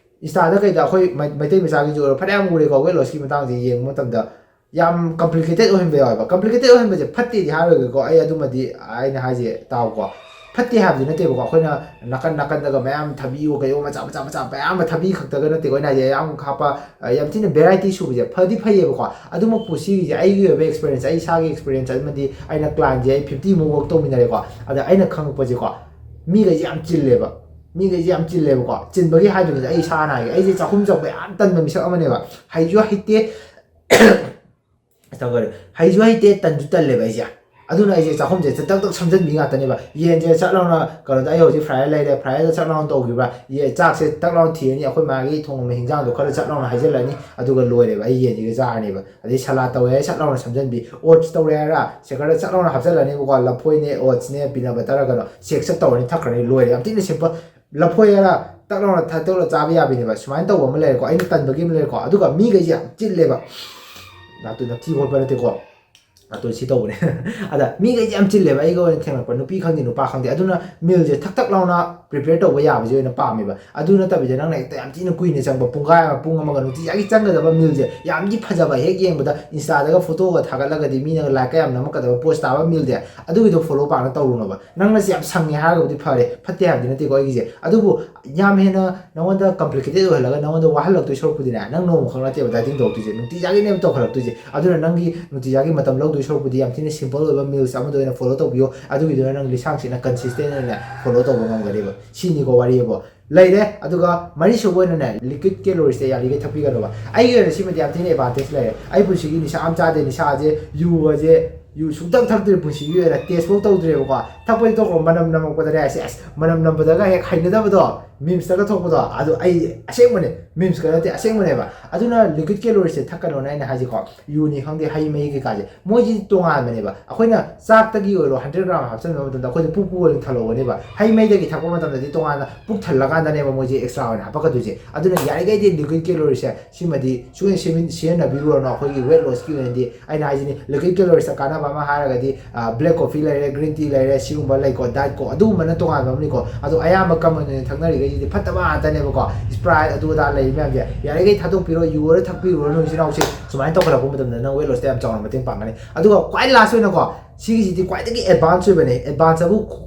Insta ꯗ ꯀꯩꯗ ꯑꯩꯈꯣꯏ ꯃꯩ-, ꯃꯩꯇꯩ ꯃꯆꯥꯒꯤꯁꯨ ꯑꯣꯏꯔꯣ, ꯐꯅꯌꯥꯝ ꯎꯔꯦꯀꯣ, weight loss ꯀꯤ ꯃꯇꯥꯡꯁꯦ ꯌꯦꯡꯕ ꯃꯇꯝꯗ ꯌꯥꯝ complicated ꯑꯣꯏꯍꯟꯕ ꯌꯥꯎꯋꯦꯕ꯫ Complicated ꯑꯣꯏꯍꯟꯕꯁꯦ ꯐꯠꯇꯦꯗꯤ ꯍꯥꯏꯔꯣꯏꯒꯦꯀꯣ, ꯑꯩ ꯑꯗꯨꯃꯗꯤ ꯑꯩꯅ ꯍꯥꯏꯁꯦ ꯇꯥꯎꯀꯣ꯫ ꯐꯠꯇꯦ ꯍꯥꯏꯕꯗꯤ ꯅꯠꯇꯦꯕꯀꯣ, ꯑꯩꯈꯣꯏꯅ ꯅꯥꯀꯟ ꯅꯥꯀꯟꯗꯒ ꯃꯌꯥꯝ ꯊꯕꯤꯑꯣ ꯀꯩꯑꯣ ꯃꯆꯥ ꯃꯆꯥ ꯃꯆꯥ ꯃꯌꯥꯝ ꯑꯃ, ꯊꯕꯤ ꯈꯛꯇꯒ ꯅꯠꯇꯦꯀꯣ ꯑꯩꯅ ꯍꯥꯏꯁꯦ, ꯌꯥꯝ ꯍꯥꯞꯄ, ꯑ, ꯌꯥꯝ ꯊꯤꯅ variety ꯁꯨꯕꯁꯦ ꯐꯗꯤ ꯐꯩꯌꯦꯕꯀꯣ꯫ ꯑꯗꯨꯃꯛꯄꯨ ꯁꯤꯒꯤꯁꯦ ꯑꯩꯒꯤ ꯑꯣꯏꯕ experience, ꯑꯩ ꯏꯁꯥꯒꯤ experience ꯑꯃꯗꯤ ꯑꯩꯅ client ꯁꯦ ꯑꯩ fifty ꯃꯨꯛ work ꯇꯧꯃꯤꯟꯅꯔꯦꯀꯣ꯫ ꯑꯗ ꯑꯩꯅ ꯈꯪꯉꯛꯄꯁꯦꯀꯣ, ꯃꯤꯈꯩꯁꯦ ꯌꯥꯝ ꯆꯤꯜꯂꯦꯕ꯫ ꯃꯤꯈꯩꯁꯦ ꯌꯥꯝ ꯆꯤꯜꯂꯦꯕꯀꯣ꯫ ꯆꯤꯟꯕꯒꯤ ꯍꯥꯏꯗꯨꯅ ꯑꯩ ꯏꯁꯥꯅ ꯍꯥꯏꯒꯦ, ꯑꯩꯁꯦ ꯆꯥꯛꯈꯨꯝ ꯆꯪꯕ ꯌꯥꯝ ꯇꯟꯕ ꯃꯤꯁꯛ ꯑꯃꯅꯦꯕ꯫ ꯍꯩꯁꯨ ꯍꯩꯇꯦ, ꯇꯧꯈꯔꯦ꯫ ꯍꯩꯁꯨ ꯍꯩꯇꯦ, ꯇꯟꯁꯨ ꯇꯜꯂꯦꯕ ꯑꯩꯁꯦ꯫ ꯑꯗꯨꯅ ꯑꯩꯁꯦ ꯆꯥꯛꯈꯨꯝꯁꯦ ꯇꯛ ꯇꯛ ꯁꯝꯖꯟꯕꯤ ꯉꯥꯛꯇꯅꯦꯕ꯫ ꯌꯦꯟꯁꯦ ꯆꯥꯛ ꯂꯥꯎꯅ, ꯀꯩꯅꯣꯗ, ꯑꯩ ꯍꯧꯖꯤꯛ fryer ꯂꯩꯔꯦ, fryer ꯗ ꯆꯥꯛ ꯂꯥꯎꯅ ꯇꯧꯈꯤꯕ꯭ꯔꯥ? ꯌꯦ-, ꯆꯥꯛꯁꯦ ꯇꯛ ꯂꯥꯎꯅ ꯊꯤꯔꯅꯤ, ꯑꯩꯈꯣꯏ ꯃꯥꯒꯤ ꯊꯣꯡꯉꯝꯕ ꯍꯤꯟꯖꯥꯡꯗꯣ ꯈꯔ ꯆꯥꯛ ꯂꯥꯎꯅ ꯍꯩꯖꯤꯜꯂꯅꯤ, ꯑꯗꯨꯒ ꯂꯣꯏꯔꯦꯕ, ꯑꯩ ꯌꯦꯟꯁꯤꯒ ꯆꯥꯔꯅꯦꯕ꯫ ꯑꯗꯩ salad ꯇꯧꯔꯦ ꯍꯥꯏꯔꯦ, ꯆꯥꯛ ꯂꯥꯎꯅ ꯁꯝꯖꯟꯕꯤ, oats ꯇꯧꯔꯦ ꯍꯥꯏꯔ shaker ꯗ ꯆꯥꯛ ꯂꯥꯎꯅ ꯍꯥꯞꯆꯜꯂꯅꯦꯕꯀꯣ, ꯂꯐꯣꯏꯅꯦ, oats ꯅꯦ, peanut butter ꯔ ꯀꯩꯅꯣ, shake ꯆꯠ ꯇꯧꯔꯅꯤ, ꯊꯛꯈ꯭ꯔꯅꯤ, ꯂꯣꯏꯔꯦ꯫ ꯌꯥꯝ ꯊꯤꯅ simple꯫ ꯂꯐꯣꯏ ꯍꯥꯏꯔ ꯇꯛ ꯂꯥꯎꯅ ꯊꯥꯗꯣꯛꯂ ꯆꯥꯕ ꯌꯥꯕꯤꯅꯦꯕ꯫ ꯁꯨꯃꯥꯏꯅ ꯇꯧꯕ ꯑꯃ ꯂꯩꯔꯦꯀꯣ, ꯑꯩꯅ ꯇꯟꯕꯒꯤ ꯑꯃ ꯂꯩꯔꯦꯀꯣ꯫ ꯑꯗꯨꯒ ꯃꯤꯈꯩꯁꯦ ꯌꯥꯝ ꯆꯤꯜꯂꯦꯕ, ꯅꯥꯇꯨ ꯅꯞꯊꯤ ꯈꯣꯠꯄ ꯅꯠꯇꯦꯀꯣ꯫ ꯑꯗꯣ ꯁꯤ ꯇꯧꯕꯅꯦ꯫ ꯑꯗ ꯃꯤꯈꯩꯁꯦ ꯌꯥꯝ ꯆꯤꯜꯂꯦꯕ, ꯑꯩꯒ ꯑꯣꯏꯅ ꯊꯦꯡꯅꯔꯛꯄ ꯅꯨꯄꯤ ꯈꯪꯗꯦ ꯅꯨꯄꯥ ꯈꯪꯗꯦ꯫ ꯑꯗꯨꯅ ꯃꯤꯜꯁꯦ ꯊꯛ ꯊꯛ ꯂꯥꯎꯅ ꯄ꯭ꯔꯤꯄꯦꯌꯔ ꯇꯧꯕ ꯌꯥꯕꯁꯦ ꯑꯣꯏꯅ ꯄꯥꯝꯃꯦꯕ꯫ ꯑꯗꯨ ꯅꯠꯇꯕꯤꯗ ꯅꯪꯅ ꯍꯦꯛꯇ ꯌꯥꯝ ꯊꯤꯅ ꯀꯨꯏꯅ ꯆꯪꯕ, ꯄꯨꯡꯈꯥꯏ ꯑꯃ ꯄꯨꯡ ꯑꯃꯒ ꯅꯨꯡꯇꯤꯖꯥꯒꯤ ꯆꯪꯒꯗꯕ ꯃꯤꯜꯁꯦ, ꯌꯥꯝꯗꯤ ꯐꯖꯕ, ꯍꯦꯛ ꯌꯦꯡꯕꯗ ꯏꯟꯁꯇꯥꯗꯒ ꯐꯣꯇꯣꯒ ꯊꯥꯒꯠꯂꯒꯗꯤ ꯃꯤꯅꯒ ꯂꯥꯏꯛꯀ ꯌꯥꯝ ꯅꯝꯃꯛꯀꯗꯕ ꯄꯣꯁ ꯇꯥꯕ ꯃꯤꯜꯁꯦ, ꯑꯗꯨꯒꯤꯗꯣ ꯐꯣꯂꯣ ꯄꯥꯛꯅ ꯇꯧꯔꯨꯅꯣꯕ꯫ ꯅꯪꯅ ꯁꯤ ꯌꯥꯝ ꯁꯪꯉꯦ ꯍꯥꯏꯔꯒꯕꯨꯗꯤ ꯐꯔꯦ, ꯐꯠꯇꯦ ꯍꯥꯏꯕꯗꯤ ꯅꯠꯇꯦꯀꯣ ꯑꯩꯒꯤꯁꯦ꯫ ꯑꯗꯨꯕꯨ ꯌꯥꯝ ꯍꯦꯟꯅ ꯅꯉꯣꯟꯗ ꯀꯝꯄ꯭ꯂꯤꯀꯦꯇꯦꯠ ꯑꯣꯏꯍꯜꯂꯒ ꯅꯉꯣꯟꯗ ꯋꯥꯍꯜꯂꯛꯇꯣꯏ ꯁꯔꯨꯛꯄꯨꯗꯤꯅꯦ, ꯅꯪ ꯅꯣꯡꯃ ꯈꯛ ꯅꯠꯇꯦꯕ ꯗꯥꯏꯇꯤꯡ ꯇꯧꯔꯛꯇꯣꯏꯁꯦ, ꯅꯨꯡꯇꯤꯖꯥꯒꯤꯅꯦꯕ ꯇꯧꯈꯠꯂꯛꯇꯣꯏꯁꯦ꯫ ꯑꯗꯨꯅ ꯅꯪꯒꯤ ꯅꯨꯡꯇꯤꯖꯥꯒꯤ ꯃꯇꯝ ꯂꯧꯗꯣꯏ ꯁꯔꯨꯛꯄꯨꯗꯤ ꯌꯥꯝ ꯊꯤꯅ ꯁꯤꯝꯄꯜ ꯑꯣꯏꯕ ꯃꯤꯜꯁ ꯑꯃꯗ ꯑꯣꯏꯅ ꯐꯣꯂꯣ ꯇꯧꯕꯤꯌꯣ꯫ ꯑꯗꯨꯒꯤꯗꯨꯅ ꯅꯪ ꯂꯤꯁꯥꯡ ꯁꯤꯠꯅ ꯀꯟꯁꯤꯁꯇꯦꯟ ꯑꯣꯏꯅ ꯐꯣꯂꯣ ꯇꯧꯕ ꯉꯝꯒꯅꯦꯕ꯫ ꯁꯤꯅꯤꯀꯣ ꯋꯥꯔꯤ ꯑꯕꯣ꯫ ꯂꯩꯔꯦ꯫ ꯑꯗꯨꯒ ꯃꯔꯤꯁꯨꯕ ꯑꯣꯏꯅꯅꯦ, ꯂꯤꯀ꯭ꯋꯤꯠ ꯀꯦꯂꯣꯔꯤꯁꯇ ꯌꯥꯔꯤꯈꯩ ꯊꯛꯄꯤꯒꯅꯨꯕ꯫ ꯑꯩꯒꯤ ꯑꯣꯏꯅ ꯁꯤꯃꯗꯤ ꯌꯥꯝ ꯊꯤꯅ ꯑꯦꯗꯚꯥꯟꯇꯦꯖ ꯂꯩꯔꯦ꯫ ꯑꯩ ꯄꯨꯟꯁꯤꯒꯤ ꯅꯤꯁꯥ ꯑꯃ ꯆꯥꯗꯦ, ꯅꯤꯁꯥꯁꯦ, ꯌꯨ ꯑꯁꯦ, ꯌꯨ ꯁꯨꯡꯊꯛ ꯊꯛꯇ꯭ꯔꯤ ꯄꯨꯟꯁꯤꯒꯤ ꯑꯣꯏꯅ, ꯇꯦꯁ ꯐꯥꯎ ꯇꯧꯗ꯭ꯔꯦꯕꯀꯣ꯫ ꯊꯛꯄꯗꯤ ꯇꯣꯛꯈ꯭ꯔꯣ, ꯃꯅꯝ ꯅꯝꯃꯛꯄꯗꯅꯦ, ꯑꯁ, ꯑꯁ, ꯃꯅꯝ ꯅꯝꯕꯗꯒ ꯍꯦꯛ ꯍꯩꯅꯗꯕꯗꯣ, ꯃꯤꯝꯁꯇꯒ ꯊꯣꯛꯄꯗꯣ, ꯑꯗꯨ ꯑꯩ ꯑꯁꯦꯡꯕꯅꯦ, ꯃꯤꯝꯁꯀ ꯅꯠꯇꯦ, ꯑꯁꯦꯡꯕꯅꯦꯕ꯫ ꯑꯗꯨꯅ ꯂꯤꯀ꯭ꯋꯤꯠ ꯀꯦꯂꯣꯔꯤꯁꯁꯦ ꯊꯛꯀꯅꯣꯅ ꯑꯩꯅ ꯍꯥꯏꯁꯦꯀꯣ꯫ ꯌꯨꯅꯤ ꯈꯪꯗꯦ, ꯍꯩ ꯃꯍꯤ ꯀꯩꯀꯥꯁꯦ, ꯃꯣꯏꯁꯤ ꯇꯣꯉꯥꯟꯕꯅꯦꯕ꯫ ꯑꯩꯈꯣꯏꯅ ꯆꯥꯛꯇꯒꯤ ꯑꯣꯏꯔꯣ ꯍꯟꯗ꯭ꯔꯦꯠ ꯒ꯭ꯔꯥꯝ ꯍꯥꯞꯆꯤꯟꯕ ꯃꯇꯝꯗ ꯑꯩꯈꯣꯏꯗ ꯄꯨꯛ ꯄꯨꯛ ꯑꯣꯏꯅ ꯊꯜꯍꯧꯒꯅꯦꯕ꯫ ꯍꯩ ꯃꯍꯤꯗꯒꯤ ꯊꯛꯄ ꯃꯇꯝꯗꯗꯤ ꯇꯣꯉꯥꯟꯅ ꯄꯨꯛ ꯊꯜꯂꯀꯥꯟꯗꯅꯦꯕ ꯃꯣꯏꯁꯦ ꯑꯦꯛꯁꯇ꯭ꯔꯥ ꯑꯣꯏꯅ ꯍꯥꯞꯄꯛꯀꯗꯣꯏꯁꯦ꯫ ꯑꯗꯨꯅ ꯌꯥꯔꯤꯈꯩꯗꯤ ꯂꯤꯀ꯭ꯋꯤꯠ ꯀꯦꯂꯣꯔꯤꯁꯁꯦ ꯁꯤꯃꯗꯤ ꯁꯨꯡꯁꯣꯏ ꯁꯣꯏꯗꯅ ꯁꯤꯖꯤꯟꯅꯕꯤꯔꯨꯔꯅꯨ ꯑꯩꯈꯣꯏꯒꯤ ꯋꯦꯠ ꯂꯣꯁꯀꯤ ꯑꯣꯏꯅꯗꯤ꯫ ꯑꯩꯅ ꯍꯥꯏꯁꯤꯅꯤ, ꯂꯤꯀ꯭ꯋꯤꯠ ꯀꯦꯂꯣꯔꯤꯁꯇ ꯀꯥꯟꯅꯕ ꯑꯃ ꯍꯥꯏꯔꯒꯗꯤ, ꯕ꯭ꯂꯦꯛ ꯀꯣꯐꯤ ꯂꯩꯔꯦ, ꯒ꯭ꯔꯤꯟ ꯇꯤ ꯂꯩꯔꯦ, ꯁꯤꯒꯨꯝꯕ ꯂꯩꯀꯣ, ꯗꯥꯏꯠꯀꯣ, ꯑꯗꯨꯒꯨꯝꯕꯅ ꯇꯣꯉꯥꯟꯕ ꯑꯃꯅꯤꯀꯣ꯫ ꯑꯗꯣ ꯑꯌꯥꯝꯕ ꯀꯃꯟ ꯑꯣꯏꯅ ꯊꯛꯅꯔꯤꯈꯩꯁꯤꯗꯤ ꯐꯠꯇꯕ ꯉꯥꯛꯇꯅꯦꯕꯀꯣ꯫ ꯁ꯭ꯄ꯭ꯔꯥꯏꯠ ꯑꯗꯨ ꯑꯗꯥ ꯂꯩꯔꯤ ꯃꯌꯥꯝꯁꯦ ꯌꯥꯔꯤꯈꯩ ꯊꯥꯗꯣꯛꯄꯤꯔꯣ, ꯌꯨ ꯑꯣꯏꯔ ꯊꯛꯄꯤꯔꯨꯔꯅꯨ ꯏꯆꯤꯟ ꯏꯅꯥꯎꯁꯦ꯫ ꯁꯨꯃꯥꯏꯅ ꯇꯧꯈꯠꯂꯛꯄ ꯃꯇꯝꯗ ꯅꯪ ꯋꯦꯠ ꯂꯣꯁꯇ ꯌꯥꯝ ꯆꯥꯎꯅ ꯃꯇꯦꯡ ꯄꯥꯡꯒꯅꯤ꯫ ꯑꯗꯨꯒ ꯈ꯭ꯋꯥꯏ ꯂꯥꯁ ꯑꯣꯏꯅꯀꯣ, ꯁꯤꯒꯤꯁꯤꯗꯤ ꯈ꯭ꯋꯥꯏꯗꯒꯤ ꯑꯦꯗꯚꯥꯟꯁ ꯑꯣꯏꯕꯅꯦ, ꯑꯦꯗꯚꯥꯟꯁ ꯑꯕꯨ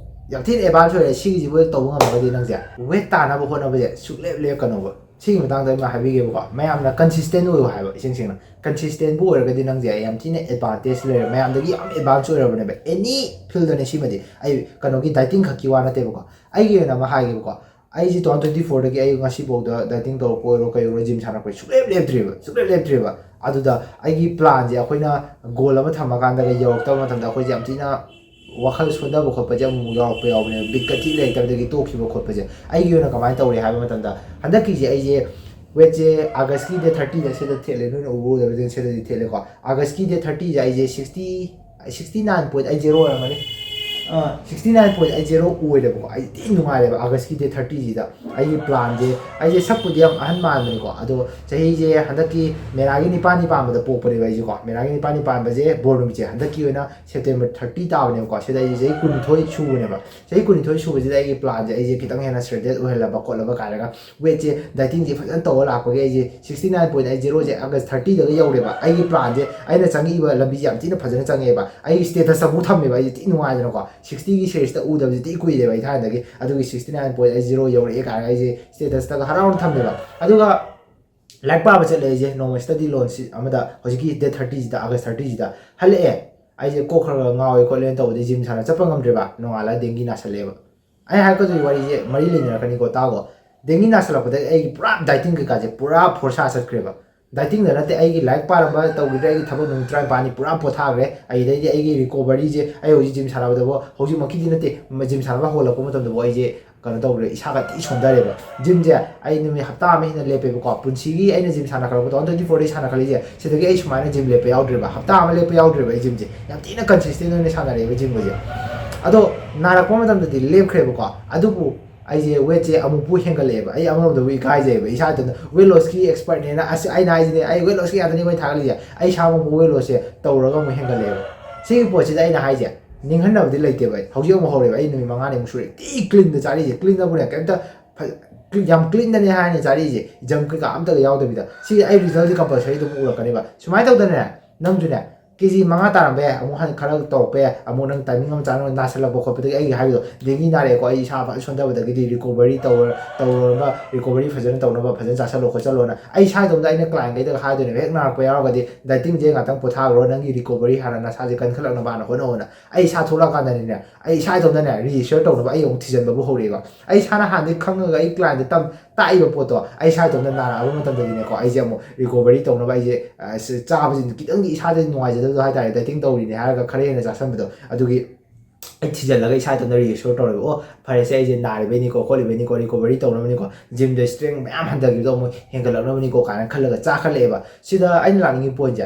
ꯌꯥꯝ ꯊꯤꯅ ꯑꯦꯗꯚꯥꯟꯁ ꯑꯣꯏꯔꯦ꯫ ꯁꯤꯒꯤꯁꯤꯕꯨ ꯍꯦꯛ ꯇꯧꯕ ꯉꯝꯃꯒꯗꯤ ꯅꯪꯁꯦ ꯋꯦꯠ ꯇꯥꯅꯕ ꯍꯣꯠꯅꯕꯁꯦ ꯁꯨꯡꯂꯦꯞ ꯂꯦꯞꯀꯅꯣꯕ꯫ ꯁꯤꯒꯤ ꯃꯇꯥꯡꯗ ꯑꯩ ꯑꯃ ꯍꯥꯏꯕꯤꯒꯦꯕꯀꯣ, ꯃꯌꯥꯝꯅ ꯀꯟꯁꯤꯁꯇꯦꯟ ꯑꯣꯏꯌꯨ ꯍꯥꯏꯕ, ꯏꯁꯦꯡ ꯁꯦꯡꯅ꯫ ꯀꯟꯁꯤꯁꯇꯦꯟꯕꯨ ꯑꯣꯏꯔꯒꯗꯤ ꯅꯪꯁꯦ ꯌꯥꯝ ꯊꯤꯅ ꯑꯦꯗꯚꯥꯟꯇꯦꯖ ꯂꯩꯔꯦ, ꯃꯌꯥꯝꯗꯒꯤ ꯌꯥꯝ ꯑꯦꯗꯚꯥꯟꯁ ꯑꯣꯏꯔꯕꯅꯦꯕ꯫ ꯑꯦꯅꯤ ꯐꯤꯜꯗꯅꯦ ꯁꯤꯃꯗꯤ, ꯑꯩ ꯀꯩꯅꯣꯒꯤ ꯗꯥꯏꯇꯤꯡ ꯈꯛꯀꯤ ꯋꯥ ꯅꯠꯇꯦꯕꯀꯣ꯫ ꯑꯩꯒꯤ ꯑꯣꯏꯅ ꯑꯃ ꯍꯥꯏꯒꯦꯕꯀꯣ, ꯑꯩꯁꯦ ꯇꯨ ꯊꯥꯎꯖꯟ ꯇ꯭ꯋꯦꯟꯇꯤ ꯐꯣꯔꯗꯒꯤ ꯑꯩ ꯉꯁꯤꯐꯥꯎꯗ ꯗꯥꯏꯇꯤꯡ ꯇꯧꯔꯛꯄ ꯑꯣꯏꯔꯣ ꯀꯩ ꯑꯣꯏꯔꯣ, ꯖꯤꯝ ꯁꯥꯟꯅꯔꯛꯄ ꯁꯨꯡꯂꯦꯞ ꯂꯦꯞꯇ꯭ꯔꯤꯕ, ꯁꯨꯡꯂꯦꯞ ꯂꯦꯞꯇ꯭ꯔꯤꯕ꯫ ꯑꯗꯨꯗ ꯑꯩꯒꯤ ꯄ꯭ꯂꯥꯟꯁꯦ ꯑꯩꯈꯣꯏꯅ ꯒꯣꯜ ꯑꯃ ꯊꯝꯃꯀꯥꯟꯗꯒ ꯌꯧꯔꯛꯇꯕ ꯃꯇꯝꯗ ꯑꯩꯈꯣꯏꯁꯦ ꯌꯥꯝ ꯊꯤꯅ ꯋꯥꯈꯜ ꯁꯣꯟꯊꯕ ꯈꯣꯠꯄꯁꯦ ꯑꯃꯨꯛ ꯌꯥꯎꯔꯛꯄ ꯌꯥꯎꯕꯅꯦꯕ, ꯕꯤꯠꯀ ꯊꯤ ꯂꯩꯔꯛꯇꯕꯗꯒꯤ ꯇꯣꯛꯈꯤꯕ ꯈꯣꯠꯄꯁꯦ꯫ ꯑꯩꯒꯤ ꯑꯣꯏꯅ ꯀꯃꯥꯏꯅ ꯇꯧꯔꯦ ꯍꯥꯏꯕ ꯃꯇꯝꯗ, ꯍꯟꯗꯛꯀꯤꯁꯦ ꯑꯩꯁꯦ ꯋꯦꯠꯁꯦ ꯑꯥꯒꯁꯀꯤ ꯗꯦꯠ ꯊꯥꯔꯇꯤꯗ ꯁꯤꯗ ꯊꯦꯠꯂꯦ, ꯅꯣꯏꯅ ꯎꯕ ꯎꯗꯕꯗꯤ ꯁꯤꯗꯗꯤ ꯊꯦꯠꯂꯦꯀꯣ꯫ ꯑꯥꯒꯁꯀꯤ ꯗꯦꯠ ꯊꯥꯔꯇꯤꯁꯦ ꯑꯩꯁꯦ sixty, sixty nine point eight zero ꯑꯣꯏꯔꯝꯒꯅꯤ꯫ Sixty nine point eight zero ꯑꯣꯏꯔꯦꯕꯀꯣ꯫ ꯑꯩ ꯊꯤ ꯅꯨꯡꯉꯥꯏꯔꯦꯕ ꯑꯥꯒꯁꯀꯤ ꯗꯦꯠ ꯊꯥꯔꯇꯤꯁꯤꯗ꯫ ꯑꯩꯒꯤ ꯄ꯭ꯂꯥꯟꯁꯦ, ꯑꯩꯁꯦ ꯁꯛꯄꯨꯗꯤ ꯌꯥꯝ ꯑꯍꯟ ꯃꯥꯟꯕꯅꯤꯀꯣ, ꯑꯗꯣ ꯆꯍꯤꯁꯦ ꯍꯟꯗꯛꯀꯤ ꯃꯦꯔꯥꯒꯤ ꯅꯤꯄꯥꯜꯅꯤ ꯄꯥꯟꯕꯗ ꯄꯣꯛꯄꯅꯦꯕ ꯑꯩꯁꯦꯀꯣ꯫ ꯃꯦꯔꯥꯒꯤ ꯅꯤꯄꯥꯜꯅꯤ ꯄꯥꯟꯕꯁꯦ ꯕꯣꯔ ꯅꯨꯃꯤꯠꯁꯦ ꯍꯟꯗꯛꯀꯤ ꯑꯣꯏꯅ ꯁꯦꯞꯇꯦꯝꯕꯔ ꯊꯥꯔꯇꯤ ꯇꯥꯕꯅꯦꯕꯀꯣ꯫ ꯁꯤꯗ ꯑꯩꯁꯦ ꯆꯍꯤ ꯀꯨꯟꯅꯤꯊꯣꯏ ꯁꯨꯕꯅꯦꯕ꯫ ꯆꯍꯤ ꯀꯨꯟꯅꯤꯊꯣꯏ ꯁꯨꯕꯁꯤꯗ ꯑꯩꯒꯤ ꯄ꯭ꯂꯥꯟꯁꯦ ꯑꯩꯁꯦ ꯈꯤꯇꯪ ꯍꯦꯟꯅ ꯁ꯭ꯔꯦꯗꯦꯠ ꯑꯣꯏꯍꯜꯂꯕ ꯈꯣꯠꯂꯕ ꯀꯥꯏꯅꯒ ꯋꯦꯠꯁꯦ, ꯗꯥꯏꯇꯤꯡꯁꯦ ꯐꯖꯅ ꯇꯧꯔ ꯂꯥꯛꯄꯒꯤ ꯑꯩꯁꯦ ꯁꯤꯛꯁꯇꯤ ꯅꯥꯏꯟ ꯄꯣꯏꯟ ꯑꯩꯠ ꯖꯦꯔꯣꯁꯦ ꯑꯥꯒꯁ ꯊꯥꯔꯇꯤꯗꯒ ꯌꯧꯔꯦꯕ꯫ ꯑꯩꯒꯤ ꯄ꯭ꯂꯥꯟꯁꯦ, ꯑꯩꯅ ꯆꯪꯉꯛꯏꯕ ꯂꯝꯕꯤꯁꯦ ꯌꯥꯝ ꯊꯤꯅ ꯐꯖꯅ ꯆꯪꯉꯛꯑꯦꯕ꯫ ꯑꯩꯒꯤ ꯁ꯭ꯇꯦꯇꯁꯇꯕꯨ ꯊꯝꯃꯦꯕ, ꯑꯩꯁꯦ ꯊꯤ ꯅꯨꯡꯉꯥꯏꯗꯅꯀꯣ꯫ ꯁꯤꯛꯁꯇꯤꯒꯤ ꯁꯦꯔꯤꯁꯇ ꯎꯗꯕꯁꯦ ꯊꯤ ꯀꯨꯏꯔꯦꯕ ꯑꯩ ꯊꯥꯏꯅꯗꯒꯤ꯫ ꯑꯗꯨꯒꯤ sixty nine point eight zero ꯌꯧꯔꯛꯑꯦ ꯀꯥꯏꯅ ꯑꯩꯁꯦ ꯁ꯭ꯇꯦꯇꯁꯇꯒ ꯍꯔꯥꯎꯅ ꯊꯝꯃꯦꯕ꯫ ꯑꯗꯨꯒ ꯂꯥꯏꯔꯤꯛ ꯄꯥꯕ ꯆꯠꯂꯦ ꯑꯩꯁꯦ ꯅꯣꯡꯃ ꯁ꯭ꯇꯗꯤ ꯂꯣꯟꯁ ꯑꯃꯗ, ꯍꯧꯖꯤꯛꯀꯤ ꯗꯦꯠ ꯊꯥꯔꯇꯤꯁꯤꯗ, ꯑꯥꯒꯁ ꯊꯥꯔꯇꯤꯁꯤꯗ ꯍꯜꯂꯛꯑꯦ꯫ ꯑꯩꯁꯦ ꯀꯣꯛ ꯈꯔ ꯈꯔ ꯉꯥꯎꯋꯦ ꯈꯣꯠꯂꯦꯅ ꯇꯧꯕꯗꯒꯤ ꯖꯤꯝ ꯁꯥꯟꯅ ꯆꯠꯄ ꯉꯝꯗ꯭ꯔꯦꯕ꯫ ꯅꯣꯡꯉꯥꯜꯂꯒ ꯗꯦꯡꯒꯤ ꯅꯥꯁꯜꯂꯛꯑꯦꯕ꯫ ꯑꯩ ꯍꯥꯏꯔꯛꯀꯗꯣꯏ ꯋꯥꯔꯤꯁꯦ ꯃꯔꯤ ꯂꯩꯅꯔꯛꯀꯅꯤꯀꯣ, ꯇꯥꯒꯣ꯫ ꯗꯦꯡꯒꯤ ꯅꯥꯁꯜꯂꯛꯄꯗꯒꯤ ꯑꯩꯒꯤ ꯄꯨꯔꯥ ꯗꯥꯏꯇꯤꯡ ꯀꯩꯀꯥꯁꯦ ꯄꯨꯔꯥ ꯐꯣꯔꯁꯥ ꯆꯠꯈ꯭ꯔꯦꯕ꯫ ꯗꯥꯏꯇꯤꯡꯗ ꯅꯠꯇꯦ, ꯑꯩꯒꯤ ꯂꯥꯏꯔꯤꯛ ꯄꯥꯔꯝꯕ ꯇꯧꯈꯤꯗ꯭ꯔꯦ, ꯑꯩꯒꯤ ꯊꯕꯛ ꯅꯨꯃꯤꯠ ꯇꯔꯥꯅꯤꯄꯥꯜꯅꯤ ꯄꯨꯔꯥ ꯄꯣꯊꯥꯈ꯭ꯔꯦ꯫ ꯑꯩꯗꯩꯗꯤ ꯑꯩꯒꯤ ꯔꯤꯀꯣꯕꯔꯤꯁꯦ, ꯑꯩ ꯍꯧꯖꯤꯛ ꯖꯤꯝ ꯁꯥꯟꯅꯕꯗꯕꯨ, ꯍꯧꯖꯤꯛꯃꯛꯀꯤꯗꯤ ꯅꯠꯇꯦ, ꯖꯤꯝ ꯁꯥꯟꯅꯕ ꯍꯧꯒꯠꯂꯛꯄ ꯃꯇꯝꯗꯕꯨ ꯑꯩꯁꯦ ꯀꯩꯅꯣ ꯇꯧꯈ꯭ꯔꯦ, ꯏꯁꯥꯒ ꯊꯤ ꯁꯣꯟꯊꯔꯦꯕ꯫ ꯖꯤꯝꯁꯦ ꯑꯩ ꯅꯨꯃꯤꯠ ꯍꯞꯇꯥ ꯑꯃ ꯍꯦꯟꯅ ꯂꯦꯞꯄꯦꯕꯀꯣ꯫ ꯄꯨꯟꯁꯤꯒꯤ ꯑꯩꯅ ꯖꯤꯝ ꯁꯥꯟꯅ ꯈꯠꯂꯛꯄ, ꯇꯨ ꯊꯥꯎꯖꯟ ꯇ꯭ꯋꯦꯟꯇꯤ ꯐꯣꯔꯗꯒꯤ ꯁꯥꯟꯅ ꯈꯠꯂꯛꯏꯁꯦ, ꯁꯤꯗꯒꯤ ꯑꯩ ꯁꯨꯃꯥꯏꯅ ꯖꯤꯝ ꯂꯦꯞꯄ ꯌꯥꯎꯗ꯭ꯔꯦꯕ꯫ ꯍꯞꯇꯥ ꯑꯃ ꯂꯦꯞꯄ ꯌꯥꯎꯗ꯭ꯔꯦꯕ ꯑꯩ ꯖꯤꯝꯁꯦ꯫ ꯌꯥꯝ ꯊꯤꯅ ꯀꯟꯁꯤꯁꯇꯦꯟ ꯑꯣꯏꯅ ꯁꯥꯟꯅꯔꯛꯑꯦꯕ ꯖꯤꯝꯒꯁꯦ꯫ ꯑꯗꯣ ꯅꯥꯔꯛꯄ ꯃꯇꯝꯗꯗꯤ ꯂꯦꯞꯈ꯭ꯔꯦꯕꯀꯣ꯫ ꯑꯗꯨꯕꯨ ꯑꯩꯁꯦ ꯋꯦꯠꯁꯦ ꯑꯃꯨꯛꯄꯨ ꯍꯦꯟꯒꯠꯂꯛꯑꯦꯕ꯫ ꯑꯩ ꯑꯃꯔꯣꯝꯗꯕꯨ ꯏꯀꯥꯏꯖꯩꯑꯕ ꯏꯁꯥ ꯏꯊꯟꯇ꯫ ꯋꯦꯠ ꯂꯣꯁꯀꯤ ꯑꯦꯛꯁꯄꯔꯠꯅꯦꯅ ꯑꯁ ꯑꯩꯅ ꯍꯥꯏꯁꯤꯅꯦ, ꯑꯩ ꯋꯦꯠ ꯂꯣꯁꯀꯤ ꯉꯥꯛꯇꯅꯤ ꯑꯩꯈꯣꯏ ꯊꯥꯒꯠꯂꯤꯁꯦ꯫ ꯑꯩ ꯏꯁꯥꯃꯛꯄꯨ ꯋꯦꯠ ꯂꯣꯁꯁꯦ ꯇꯧꯔꯒ ꯑꯃꯨꯛ ꯍꯦꯟꯒꯠꯂꯛꯑꯦꯕ꯫ ꯁꯤꯒꯤ ꯄꯣꯠꯁꯤꯗ ꯑꯩꯅ ꯍꯥꯏꯁꯦ, ꯅꯤꯡꯍꯟꯅꯕꯗꯤ ꯂꯩꯇꯦꯕ꯫ ꯑꯩ ꯍꯧꯖꯤꯛ ꯑꯃꯨꯛ ꯍꯧꯔꯦꯕ, ꯑꯩ ꯅꯨꯃꯤꯠ ꯃꯉꯥꯅꯤꯃꯨꯛ ꯁꯨꯔꯦ ꯊꯤ ꯀ꯭ꯂꯤꯟꯗ ꯆꯥꯔꯤꯁꯦ꯫ ꯀ꯭ꯂꯤꯟꯗꯕꯨꯅꯦ ꯀꯩꯝꯇ ꯐ-, ꯌꯥꯝ ꯀ꯭ꯂꯤꯟꯗꯅꯦ ꯍꯥꯏꯔꯅꯤ ꯆꯥꯔꯤꯁꯦ, ꯖꯝ ꯀꯩꯀꯥ ꯑꯝꯇꯒ ꯌꯥꯎꯗꯕꯤꯗ꯫ ꯁꯤ ꯑꯩ ꯔꯤꯖꯜꯁꯦ ꯀꯝꯄꯜꯁꯔꯤ ꯑꯗꯨꯝ ꯎꯔꯛꯀꯅꯦꯕ꯫ ꯁꯨꯃꯥꯏꯅ ꯇꯧꯗꯅꯅꯦ, ꯅꯪꯁꯨꯅꯦ, ꯀꯦ ꯖꯤ ꯃꯉꯥ ꯇꯥꯔꯝꯕ ꯌꯥꯏ, ꯑꯃꯨꯛ ꯍꯟ ꯈꯔ ꯇꯧꯔꯛꯄ ꯌꯥꯏ, ꯑꯃꯨꯛ ꯅꯪ ꯇꯥꯏꯃꯤꯡ ꯑꯃ ꯆꯥꯅ ꯅꯥꯁꯜꯂꯛꯄ ꯈꯣꯠꯄꯗꯒꯤ ꯑꯩꯒꯤ ꯍꯥꯏꯕꯗꯣ, ꯗꯦꯡꯒꯤ ꯅꯥꯔꯛꯑꯦꯀꯣ, ꯑꯩ ꯏꯁꯥ ꯐꯖꯅ ꯁꯣꯟꯊꯕꯗꯒꯤꯗꯤ ꯔꯤꯀꯣꯕꯔꯤ ꯇꯧꯔ-, ꯇꯧꯔꯒ ꯔꯤꯀꯣꯕꯔꯤ ꯐꯖꯅ ꯇꯧꯅꯕ ꯐꯖꯅ ꯆꯥꯁꯜꯂꯣ ꯈꯣꯠꯆꯜꯂꯣꯅ ꯑꯩ ꯏꯁꯥ ꯏꯇꯣꯝꯇ ꯑꯩꯅ ꯀ꯭ꯂꯥꯏꯟꯈꯩꯗꯒ ꯍꯥꯏꯗꯣꯏꯅꯦꯕ꯫ ꯍꯦꯛ ꯅꯥꯔꯛꯄ ꯌꯥꯎꯔꯒꯗꯤ ꯗꯥꯏꯇꯤꯡꯁꯦ ꯉꯥꯛꯇꯪ ꯄꯣꯊꯥꯈ꯭ꯔꯣ, ꯅꯪꯒꯤ ꯔꯤꯀꯣꯕꯔꯤ ꯍꯥꯟꯅ ꯅꯁꯥꯁꯦ ꯀꯟꯈꯠꯂꯛꯅꯕꯅ ꯍꯣꯠꯅꯧꯅ꯫ ꯑꯩ ꯏꯁꯥ ꯊꯣꯛꯂꯛꯑꯀꯥꯟꯗꯅꯤꯅꯦ, ꯑꯩ ꯏꯁꯥ ꯏꯇꯣꯝꯇꯅꯦ ꯔꯤꯁꯔꯁ ꯇꯧꯅꯕ ꯑꯩ ꯑꯃꯨꯛ ꯊꯤꯖꯤꯟꯕꯕꯨ ꯍꯧꯔꯛꯑꯦꯕ꯫ ꯑꯩ ꯏꯁꯥꯅ ꯍꯥꯟꯅꯗꯤ ꯈꯪꯉꯒ ꯑꯩ ꯀ꯭ꯂꯥꯏꯟꯗ ꯇꯝ-, ꯇꯥꯛꯏꯕ ꯄꯣꯠꯇꯣ ꯑꯩ ꯏꯁꯥ ꯏꯇꯣꯝꯇ ꯅꯥꯔꯛꯑꯕ ꯃꯇꯝꯗꯗꯤꯅꯦꯀꯣ, ꯑꯩꯁꯦ ꯑꯃꯨꯛ ꯔꯤꯀꯣꯕꯔꯤ ꯇꯧꯅꯕ ꯑꯩꯁꯦ, ꯑ, ꯁ-, ꯆꯥꯕꯁꯤ ꯈꯤꯇꯪꯗꯤ ꯏꯁꯥꯗ ꯅꯨꯡꯉꯥꯏꯖꯗꯕꯗꯣ ꯍꯥꯏꯇꯥꯔꯦ, ꯗꯥꯏꯇꯤꯡ ꯇꯧꯔꯤꯅꯦ ꯍꯥꯏꯔꯒ ꯈꯔ ꯍꯦꯟꯅ ꯆꯥꯁꯟꯕꯗꯣ꯫ ꯑꯗꯨꯒꯤ ꯑꯩ ꯊꯤꯖꯤꯜꯂꯒ ꯏꯁꯥ ꯏꯇꯣꯝꯇ ꯔꯤꯑꯦꯁꯣꯔ ꯇꯧꯔꯦꯕ꯫ ꯑꯣ, ꯐꯔꯦꯁꯦ, ꯑꯩꯁꯦ ꯅꯥꯔꯤꯕꯩꯅꯤꯀꯣ ꯈꯣꯠꯂꯤꯕꯩꯅꯤꯀꯣ, ꯔꯤꯀꯣꯕꯔꯤ ꯇꯧꯅꯕꯅꯤꯀꯣ, ꯖꯤꯝꯗ ꯏꯁꯇ꯭ꯔꯦꯡ ꯃꯌꯥꯝ ꯍꯟꯊꯈꯤꯕꯗꯣ ꯑꯃꯨꯛ ꯍꯦꯟꯒꯠꯂꯛꯅꯕꯅꯤꯀꯣ ꯀꯥꯏꯅ ꯈꯜꯂꯒ ꯆꯥꯈꯠꯂꯛꯑꯦꯕ꯫ ꯁꯤꯗ ꯑꯩꯅ ꯂꯥꯛꯅꯤꯡꯉꯤ ꯄꯣꯏꯟꯁꯦ,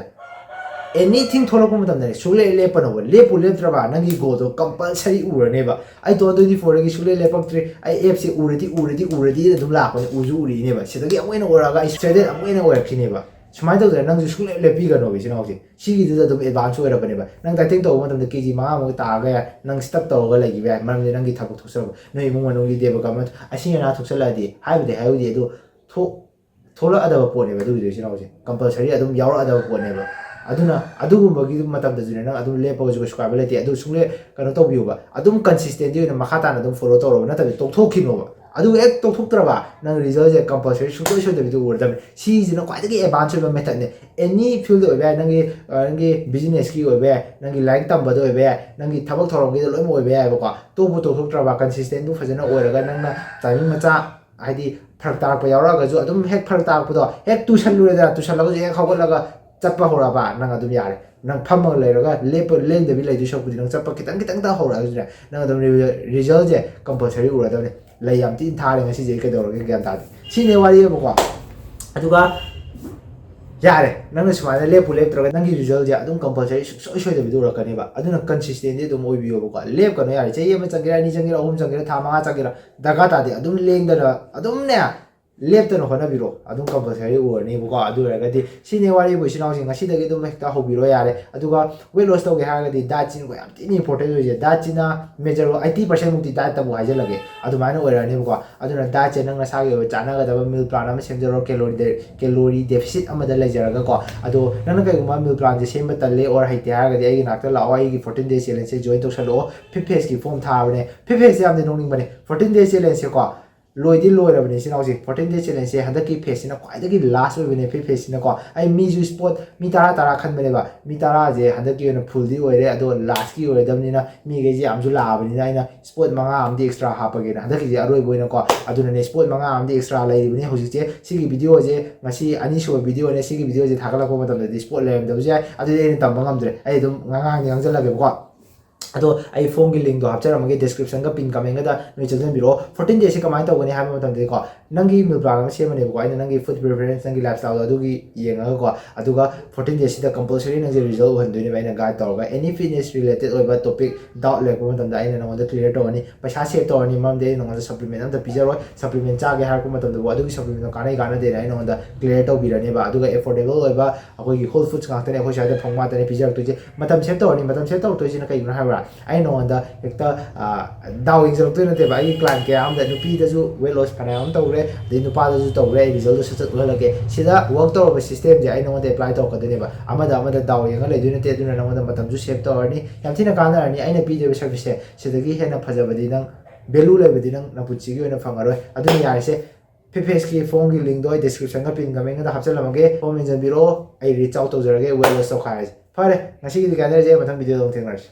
Anything ꯊꯣꯛꯂꯛꯄ ꯃꯇꯝꯗꯅꯦ ꯁꯨꯡꯂꯦꯞ ꯂꯦꯞꯄꯅꯣꯕ꯫ ꯂꯦꯞꯄꯨ ꯂꯦꯞꯇ꯭ꯔꯕ ꯅꯪꯒꯤ ꯒꯣꯜꯗꯣ ꯀꯝꯄꯜꯁꯔꯤ ꯎꯔꯅꯦꯕ꯫ ꯑꯩ ꯇꯨ ꯊꯥꯎꯖꯟ ꯇ꯭ꯋꯦꯟꯇꯤ ꯐꯣꯔꯗꯒꯤ ꯁꯨꯡꯂꯦꯞ ꯂꯦꯞꯄꯛꯇ꯭ꯔꯤ, ꯑꯩ ꯑꯦꯞꯁꯦ ꯎꯔꯗꯤ ꯎꯔꯗꯤ ꯎꯔꯗꯤ ꯑꯗꯨꯝ ꯂꯥꯛꯄꯅꯦ, ꯎꯁꯨ ꯎꯔꯤꯅꯦꯕ꯫ ꯁꯤꯗꯒꯤ ꯑꯃꯨꯛ ꯍꯦꯟꯅ ꯑꯣꯏꯔꯛꯑꯒ ꯑꯩ ꯁ꯭ꯇꯦꯗꯦꯠ ꯑꯃꯨꯛ ꯍꯦꯟꯅ ꯑꯣꯏꯔꯛꯈꯤꯅꯦꯕ꯫ ꯁꯨꯃꯥꯏꯅ ꯇꯧꯗꯅ ꯅꯪꯁꯨ ꯁꯨꯡꯂꯦꯞ ꯂꯦꯞꯄꯤꯒꯅꯣꯕ ꯏꯆꯤꯟ ꯏꯅꯥꯎꯁꯦ꯫ ꯁꯤꯒꯤꯗꯨꯗ ꯑꯗꯨꯝ ꯑꯦꯗꯚꯥꯟꯁ ꯑꯣꯏꯔꯕꯅꯦꯕ꯫ ꯅꯪ ꯗꯥꯏꯇꯤꯡ ꯇꯧꯕ ꯃꯇꯝꯗ ꯀꯦ ꯖꯤ ꯃꯉꯥꯃꯨꯛ ꯇꯥꯔꯒ ꯅꯪ ꯁ꯭ꯇꯛ ꯇꯧꯔꯒ ꯂꯩꯈꯤꯕ ꯌꯥꯏ, ꯃꯔꯝꯗꯤ ꯅꯪꯒꯤ ꯊꯕꯛ ꯊꯣꯛꯆꯔꯕ, ꯅꯣꯏ ꯏꯃꯨꯡ ꯃꯅꯨꯡꯒꯤ ꯗꯦꯕ ꯀꯔꯃ ꯑꯁꯤ ꯑꯅꯥ ꯊꯣꯛꯆꯜꯂꯛꯑꯗꯤ ꯍꯥꯏꯕꯗꯤ ꯍꯥꯏꯍꯧꯗꯦ, ꯑꯗꯨ ꯊꯣꯛ ꯊꯣꯛꯂꯛꯑꯗꯕ ꯄꯣꯠꯅꯦꯕ꯫ ꯑꯗꯨꯒꯤꯗꯣ ꯏꯆꯤꯟ ꯏꯅꯥꯎꯁꯦ ꯀꯝꯄꯜꯁꯔꯤ ꯑꯗꯨꯝ ꯌꯥꯎꯔꯛꯑꯗꯕ ꯄꯣꯠꯅꯦꯕ꯫ ꯑꯗꯨꯅ ꯑꯗꯨꯒꯨꯝꯕꯒꯤ ꯃꯇꯝꯗꯁꯨꯅꯦ ꯅꯪ ꯑꯗꯨꯝ ꯂꯦꯞꯄꯒꯁꯨ ꯀꯩꯁꯨ ꯀꯥꯏꯕ ꯂꯩꯇꯦ꯫ ꯑꯗꯨ ꯁꯨꯡꯂꯦꯞ ꯀꯩꯅꯣ ꯇꯧꯕꯤꯌꯣꯕ, ꯑꯗꯨꯝ ꯀꯟꯁꯤꯁꯇꯦꯟꯇꯤ ꯑꯣꯏꯅ ꯃꯈꯥ ꯇꯥꯅ ꯑꯗꯨꯝ ꯐꯣꯂꯣ ꯇꯧꯔꯣꯕ, ꯅꯠꯇ꯭ꯔꯗꯤ ꯇꯣꯛꯊꯣꯛꯈꯤꯅꯣꯕ꯫ ꯑꯗꯨꯒ ꯍꯦꯛ ꯇꯣꯛꯊꯣꯛꯇ꯭ꯔꯕ ꯅꯪ ꯔꯤꯖꯜꯁꯦ ꯀꯝꯄꯜꯁꯔꯤ ꯁꯨꯡꯁꯣꯏ ꯁꯣꯏꯗꯕꯤꯗ ꯎꯔꯗꯕꯅꯤ꯫ ꯁꯤꯁꯤꯅ ꯈ꯭ꯋꯥꯏꯗꯒꯤ ꯑꯦꯗꯚꯥꯟꯁ ꯑꯣꯏꯕ ꯃꯦꯊꯠꯅꯦ꯫ ꯑꯦꯅꯤ ꯐꯤꯜꯗ ꯑꯣꯏꯕ ꯌꯥꯏ, ꯅꯪꯒꯤ ꯅꯪꯒꯤ ꯕꯤꯖꯤꯅꯦꯁꯀꯤ ꯑꯣꯏꯕ ꯌꯥꯏ, ꯅꯪꯒꯤ ꯂꯥꯏꯔꯤꯛ ꯇꯝꯕꯗ ꯑꯣꯏꯕ ꯌꯥꯏ, ꯅꯪꯒꯤ ꯊꯕꯛ ꯊꯧꯔꯝꯒꯤꯗ ꯂꯣꯏꯅꯃꯛ ꯑꯣꯏꯕ ꯌꯥꯏꯕꯀꯣ꯫ ꯇꯣꯛꯄꯨ ꯇꯣꯛꯊꯣꯛꯇ꯭ꯔꯕ, ꯀꯟꯁꯤꯁꯇꯦꯟꯇꯨ ꯐꯖꯅ ꯑꯣꯏꯔꯒ ꯅꯪꯅ ꯇꯥꯏꯃꯤꯡ ꯃꯆꯥ ꯍꯥꯏꯗꯤ ꯐꯔꯛ ꯇꯥꯔꯛꯄ ꯌꯥꯎꯔꯛꯑꯒꯁꯨ ꯑꯗꯨꯝ ꯍꯦꯛ ꯐꯔꯛ ꯇꯥꯔꯛꯄꯗꯣ ꯍꯦꯛ ꯇꯨꯁꯜꯂꯨꯔꯦꯗꯅ, ꯇꯨꯁꯜꯂꯒꯁꯨ ꯍꯦꯛ ꯍꯧꯒꯠꯂꯒ ꯆꯠꯄ ꯍꯧꯔꯛꯑꯕ ꯅꯪ ꯑꯗꯨꯝ ꯌꯥꯔꯦ꯫ ꯅꯪ ꯐꯝꯃꯒ ꯂꯩꯔꯒ ꯂꯦꯞꯄ ꯂꯦꯡꯗꯕꯤ ꯂꯩꯗꯣꯏ ꯁꯔꯨꯛꯄꯨꯗꯤ ꯅꯪ ꯆꯠꯄ ꯈꯤꯇꯪ ꯈꯤꯇꯪꯇ ꯍꯧꯔꯛꯑꯁꯨꯅꯦ, ꯅꯪ ꯑꯗꯨꯝ ꯔꯤꯖꯜꯁꯦ ꯀꯝꯄꯜꯁꯔꯤ ꯎꯔꯗꯕꯅꯤ꯫ ꯂꯩ ꯌꯥꯝ ꯊꯤꯅ ꯊꯥꯔꯦ ꯉꯁꯤꯁꯦ, ꯑꯩ ꯀꯩꯗꯧꯔꯒꯦ ꯒ꯭ꯌꯥꯟ ꯇꯥꯗꯦ꯫ ꯁꯤꯅꯦ ꯋꯥꯔꯤꯕꯀꯣ꯫ ꯑꯗꯨꯒ ꯌꯥꯔꯦ, ꯅꯪꯅ ꯁꯨꯃꯥꯏꯅ ꯂꯦꯞꯄꯨ ꯂꯦꯞꯇ꯭ꯔꯒ ꯅꯪꯒꯤ ꯔꯤꯖꯜꯁꯦ ꯑꯗꯨꯝ ꯀꯝꯄꯜꯁꯔꯤ ꯁꯨꯡꯁꯣꯏ ꯁꯣꯏꯗꯕꯤꯗ ꯎꯔꯛꯀꯅꯦꯕ꯫ ꯑꯗꯨꯅ ꯀꯟꯁꯤꯁꯇꯦꯟꯁꯤ ꯑꯗꯨꯝ ꯑꯣꯏꯕꯤꯌꯣꯕꯀꯣ꯫ ꯂꯦꯞꯀꯅꯣ ꯌꯥꯔꯦ, ꯆꯍꯤ ꯑꯃ ꯆꯪꯒꯦꯔꯥ, ꯑꯅꯤ ꯆꯪꯒꯦꯔꯥ, ꯑꯍꯨꯝ ꯆꯪꯒꯦꯔꯥ, ꯊꯥ ꯃꯉꯥ ꯆꯪꯒꯦꯔꯥ, ꯗꯔꯀꯥꯔ ꯇꯥꯗꯦ꯫ ꯑꯗꯨꯝ ꯂꯦꯡꯗꯅ ꯑꯗꯨꯝꯅꯦ ꯂꯦꯞꯇꯅ ꯍꯣꯠꯅꯕꯤꯔꯣ, ꯑꯗꯨꯝ ꯀꯝꯄꯜꯁꯔꯤ ꯎꯔꯅꯦꯕꯀꯣ꯫ ꯑꯗꯨ ꯑꯣꯏꯔꯒꯗꯤ ꯁꯤꯅꯦ ꯋꯥꯔꯤꯕꯨ ꯏꯆꯤꯟ ꯏꯅꯥꯎꯁꯤꯡ ꯉꯁꯤꯗꯒꯤ ꯑꯗꯨꯝ ꯍꯦꯛꯇ ꯍꯧꯕꯤꯔꯣ ꯌꯥꯔꯦ꯫ ꯑꯗꯨꯒ ꯋꯦꯠ ꯂꯣꯁ ꯇꯧꯒꯦ ꯍꯥꯏꯔꯒꯗꯤ ꯗꯥꯏꯠꯁꯤꯅ ꯌꯥꯝ ꯊꯤꯅ ꯏꯝꯄꯣꯔꯇꯦꯟ ꯑꯣꯏꯁꯦ꯫ ꯗꯥꯏꯠꯁꯤꯅ ꯃꯦꯖꯔ ꯑꯩꯠꯇꯤ ꯄꯥꯔꯁꯦꯟꯃꯨꯛꯇꯤ ꯗꯥꯏꯠꯇꯕꯨ ꯍꯥꯏꯖꯜꯂꯒꯦ, ꯑꯗꯨꯃꯥꯏꯅ ꯑꯣꯏꯔꯛꯑꯅꯦꯕꯀꯣ꯫ ꯑꯗꯨꯅ ꯗꯥꯏꯠꯁꯦ ꯅꯪ ꯅꯁꯥꯒꯤ ꯑꯣꯏꯕ ꯆꯥꯟꯅꯒꯗꯕ ꯃꯤꯜ ꯄ꯭ꯂꯥꯟ ꯑꯃ ꯁꯦꯝꯖꯔꯣ, ꯀꯦꯂꯣꯔꯤ ꯗꯦ ꯀꯦꯂꯣꯔꯤ ꯗꯦꯐꯤꯁꯤꯠ ꯑꯃꯗ ꯂꯩꯖꯔꯒꯀꯣ꯫ ꯑꯗꯣ ꯅꯪꯅ ꯀꯩꯒꯨꯝꯕ ꯃꯤꯜ ꯄ꯭ꯂꯥꯟꯁꯦ ꯁꯦꯝꯕ ꯇꯜꯂꯦ ꯑꯣꯔ ꯍꯩꯇꯦ ꯍꯥꯏꯔꯒꯗꯤ ꯑꯩꯒꯤ ꯅꯥꯛꯇ ꯂꯥꯛꯑꯣ, ꯑꯩꯒꯤ ꯐꯣꯔꯇꯤꯟ ꯗꯦꯖ ꯆꯦꯂꯦꯟꯖꯁꯦ ꯖꯣꯏꯟ ꯇꯧꯁꯜꯂꯛꯑꯣ꯫ ꯐꯤꯠ ꯐꯦꯁꯀꯤ ꯐꯣꯝ ꯊꯥꯕꯅꯦ꯫ ꯐꯤꯠ ꯐꯦꯁꯁꯦ ꯌꯥꯝꯅ ꯅꯣꯛꯅꯤꯡꯕꯅꯦ, ꯐꯣꯔꯇꯤꯟ ꯗꯦꯖ ꯆꯦꯂꯦꯟꯖꯁꯦꯀꯣ꯫ ꯂꯣꯏꯗꯤ ꯂꯣꯏꯔꯕꯅꯦ ꯏꯆꯤꯟ ꯏꯅꯥꯎꯁꯦ꯫ ꯐꯣꯔꯇꯤꯟ ꯗꯦꯖ ꯆꯦꯂꯦꯟꯖꯁꯦ ꯍꯟꯗꯛꯀꯤ ꯐꯦꯁꯁꯤꯅ ꯈ꯭ꯋꯥꯏꯗꯒꯤ ꯂꯥꯁ ꯑꯣꯏꯕꯅꯦ, ꯐꯤꯠ ꯐꯦꯁꯁꯤꯅꯀꯣ꯫ ꯑꯩ ꯃꯤꯁꯨ ꯁ꯭ꯄꯣꯠ ꯃꯤ ꯇꯔꯥ ꯇꯔꯥ ꯈꯟꯕꯅꯦꯕ꯫ ꯃꯤ ꯇꯔꯥꯁꯦ ꯍꯟꯗꯛꯀꯤ ꯑꯣꯏꯅ ꯐꯨꯜꯗꯤ ꯑꯣꯏꯔꯦ, ꯑꯗꯣ ꯂꯥꯁꯀꯤ ꯑꯣꯏꯔꯗꯕꯅꯤꯅ ꯃꯤꯈꯩꯁꯦ ꯌꯥꯝꯁꯨ ꯂꯥꯛꯑꯕꯅꯤꯅ ꯑꯩꯅ ꯁ꯭ꯄꯣꯠ ꯃꯉꯥ ꯑꯃꯗꯤ ꯑꯦꯛꯁꯇ꯭ꯔꯥ ꯍꯥꯞꯄꯒꯦꯅ꯫ ꯍꯟꯗꯛꯀꯤꯁꯦ ꯑꯔꯣꯏꯕ ꯑꯣꯏꯅꯀꯣ꯫ ꯑꯗꯨꯅꯅꯦ ꯁ꯭ꯄꯣꯠ ꯃꯉꯥ ꯑꯃꯗꯤ ꯑꯦꯛꯁꯇ꯭ꯔꯥ ꯂꯩꯔꯤꯕꯅꯦ ꯍꯧꯖꯤꯛꯁꯦ꯫ ꯁꯤꯒꯤ ꯚꯤꯗꯤꯑꯣꯁꯦ ꯉꯁꯤ ꯑꯅꯤꯁꯨꯕ ꯚꯤꯗꯤꯑꯣꯅꯦ꯫ ꯁꯤꯒꯤ ꯚꯤꯗꯤꯑꯣꯁꯦ ꯊꯥꯒꯠꯂꯛꯄ ꯃꯇꯝꯗꯗꯤ ꯁ꯭ꯄꯣꯠ ꯂꯩꯔꯝꯗꯕꯁꯨ ꯌꯥꯏ, ꯑꯗꯨꯗꯤ ꯑꯩꯅ ꯇꯝꯕ ꯉꯝꯗ꯭ꯔꯦ꯫ ꯑꯩ ꯑꯗꯨꯝ ꯉꯥꯡꯉꯥꯡꯗꯤ ꯉꯥꯡꯖꯜꯂꯒꯦꯕꯀꯣ꯫ ꯑꯗꯣ ꯑꯩ ꯐꯣꯝꯒꯤ ꯂꯤꯡꯗꯣ ꯍꯥꯞꯆꯔꯝꯃꯒꯦ ꯗꯤꯁꯀ꯭ꯔꯤꯞꯁꯟꯒ ꯄꯤꯟ ꯀꯃꯦꯟꯒꯗ ꯅꯣꯏ ꯆꯪꯁꯤꯟꯕꯤꯔꯛꯑꯣ꯫ ꯐꯣꯔꯇꯤꯟ ꯗꯦꯁꯁꯤ ꯀꯃꯥꯏꯅ ꯇꯧꯒꯅꯤ ꯍꯥꯏꯕ ꯃꯇꯝꯗꯗꯤꯀꯣ, ꯅꯪꯒꯤ ꯃꯤꯜ ꯄ꯭ꯂꯥꯟ ꯑꯃ ꯁꯦꯝꯃꯅꯦꯕꯀꯣ꯫ ꯑꯩꯅ ꯅꯪꯒꯤ ꯐꯨꯗ ꯄ꯭ꯔꯤꯐꯔꯦꯟꯁ, ꯅꯪꯒꯤ ꯂꯥꯏꯐ ꯁ꯭ꯇꯥꯏꯜꯗꯣ ꯑꯗꯨꯒꯤ ꯌꯦꯡꯉꯒꯀꯣ, ꯑꯗꯨꯒ ꯐꯣꯔꯇꯤꯟ ꯗꯦꯁꯁꯤꯗ ꯀꯝꯄꯜꯁꯔꯤ ꯅꯪꯁꯦ ꯔꯤꯖꯜ ꯎꯍꯟꯗꯣꯏꯅꯦꯕ ꯑꯩꯅ ꯒꯥꯏꯗ ꯇꯧꯔꯒ꯫ ꯑꯦꯅꯤ ꯐꯤꯠꯅꯦꯁ ꯔꯤꯂꯦꯇꯦꯗ ꯑꯣꯏꯕ ꯇꯣꯄꯤꯛ ꯗꯥꯎꯠ ꯂꯩꯔꯛꯄ ꯃꯇꯝꯗ ꯑꯩꯅ ꯅꯉꯣꯟꯗ ꯀ꯭ꯂꯤꯌꯔ ꯇꯧꯔꯅꯤ꯫ ꯄꯩꯁꯥ ꯁꯦꯞ ꯇꯧꯔꯅꯤ, ꯃꯔꯝꯗꯤ ꯑꯩ ꯅꯉꯣꯟꯗ ꯁꯄ꯭ꯂꯤꯃꯦꯟ ꯑꯝꯇ ꯄꯤꯖꯔꯣꯏ꯫ ꯁꯄ꯭ꯂꯤꯃꯦꯟ ꯆꯥꯒꯦ ꯍꯥꯏꯔꯛꯄ ꯃꯇꯝꯗꯕꯨ ꯑꯗꯨꯒꯤ ꯁꯄ꯭ꯂꯤꯃꯦꯟꯗꯣ ꯀꯥꯟꯅꯩ ꯀꯥꯟꯅꯗꯦꯅ ꯑꯩ ꯅꯉꯣꯟꯗ ꯀ꯭ꯂꯤꯌꯔ ꯇꯧꯕꯤꯔꯅꯦꯕ꯫ ꯑꯗꯨꯒ ꯑꯦꯐꯣꯔꯗꯦꯕꯜ ꯑꯣꯏꯕ ꯑꯩꯈꯣꯏꯒꯤ ꯍꯣꯜ ꯐꯨꯗꯁ ꯉꯥꯛꯇꯅꯦ ꯑꯩꯈꯣꯏ ꯁ꯭ꯋꯥꯏꯗ ꯐꯪꯕ ꯉꯥꯛꯇꯅꯦ ꯄꯤꯖꯔꯛꯇꯣꯏꯁꯦ꯫ ꯃꯇꯝ ꯁꯦꯞ ꯇꯧꯔꯅꯤ꯫ ꯃꯇꯝ ꯁꯦꯞ ꯇꯧꯔꯛꯇꯣꯏꯁꯤꯅ ꯀꯩꯒꯤꯅꯣ ꯍꯥꯏꯕ꯭ꯔꯥ? ꯑꯩ ꯅꯉꯣꯟꯗ ꯍꯦꯛꯇ, ꯑ, ꯗꯥꯎ ꯌꯦꯡꯖꯔꯛꯇꯣꯏ ꯅꯠꯇꯦꯕ꯫ ꯑꯩꯒꯤ ꯀ꯭ꯂꯥꯏꯟ ꯀꯌꯥ ꯑꯃꯗ ꯅꯨꯄꯤꯗꯁꯨ ꯋꯦꯠ ꯂꯣꯁ ꯐꯅꯌꯥꯝ ꯑꯃ ꯇꯧꯔꯦ, ꯑꯗꯩ ꯅꯨꯄꯥꯗꯁꯨ ꯇꯧꯔꯦ, ꯑꯩ ꯔꯤꯖꯜꯗꯣ ꯁꯠ ꯁꯠ ꯎꯍꯜꯂꯛꯀꯦ꯫ ꯁꯤꯗ ꯋꯔꯛ ꯇꯧꯔꯕ ꯁꯤꯁꯇꯦꯝꯁꯦ ꯑꯩ ꯅꯉꯣꯟꯗ ꯑꯦꯄ꯭ꯂꯥꯏ ꯇꯧꯔꯛꯀꯗꯣꯏꯅꯦꯕ꯫ ꯑꯃꯗ ꯑꯃꯗ ꯗꯥꯎ ꯌꯦꯡꯉ ꯂꯩꯗꯣꯏ ꯅꯠꯇꯦ꯫ ꯑꯗꯨꯅ ꯅꯉꯣꯟꯗ ꯃꯇꯝꯁꯨ ꯁꯦꯞ ꯇꯧꯔꯅꯤ, ꯌꯥꯝ ꯊꯤꯅ ꯀꯥꯟꯅꯔꯅꯤ꯫ ꯑꯩꯅ ꯄꯤꯗꯣꯏꯕ ꯁꯔꯚꯤꯁꯁꯦ ꯁꯤꯗꯒꯤ ꯍꯦꯟꯅ ꯐꯖꯕꯗꯤ ꯅꯪ, ꯚꯦꯂꯨ ꯂꯩꯕꯗꯤ ꯅꯪ ꯅꯄꯨꯟꯁꯤꯒꯤ ꯑꯣꯏꯅ ꯐꯪꯉꯔꯣꯏ꯫ ꯑꯗꯨꯅ ꯌꯥꯔꯤꯁꯦ, ꯐꯤꯠꯐꯦꯁꯀꯤ ꯐꯣꯝꯒꯤ ꯂꯤꯡꯗꯣ ꯑꯩ ꯗꯤꯁꯀ꯭ꯔꯤꯞꯁꯟꯒ ꯄꯤꯟ ꯀꯃꯦꯟꯒꯗ ꯍꯥꯞꯆꯤꯜꯂꯝꯃꯒꯦ꯫ ꯐꯣꯝ ꯃꯦꯟꯁꯤꯟꯕꯤꯔꯛꯑꯣ, ꯑꯩ ꯔꯤꯆ ꯑꯥꯎꯠ ꯇꯧꯖꯔꯒꯦ, ꯋꯦꯠ ꯂꯣꯁ ꯇꯧꯈꯥꯏꯔꯁꯦ꯫ ꯐꯔꯦ, ꯉꯁꯤꯒꯤꯗꯤ ꯀꯥꯏꯅꯔꯁꯦ, ꯃꯊꯪ ꯚꯤꯗꯤꯑꯣꯗ ꯑꯃꯨꯛ ꯊꯦꯡꯅꯔꯁꯤ꯫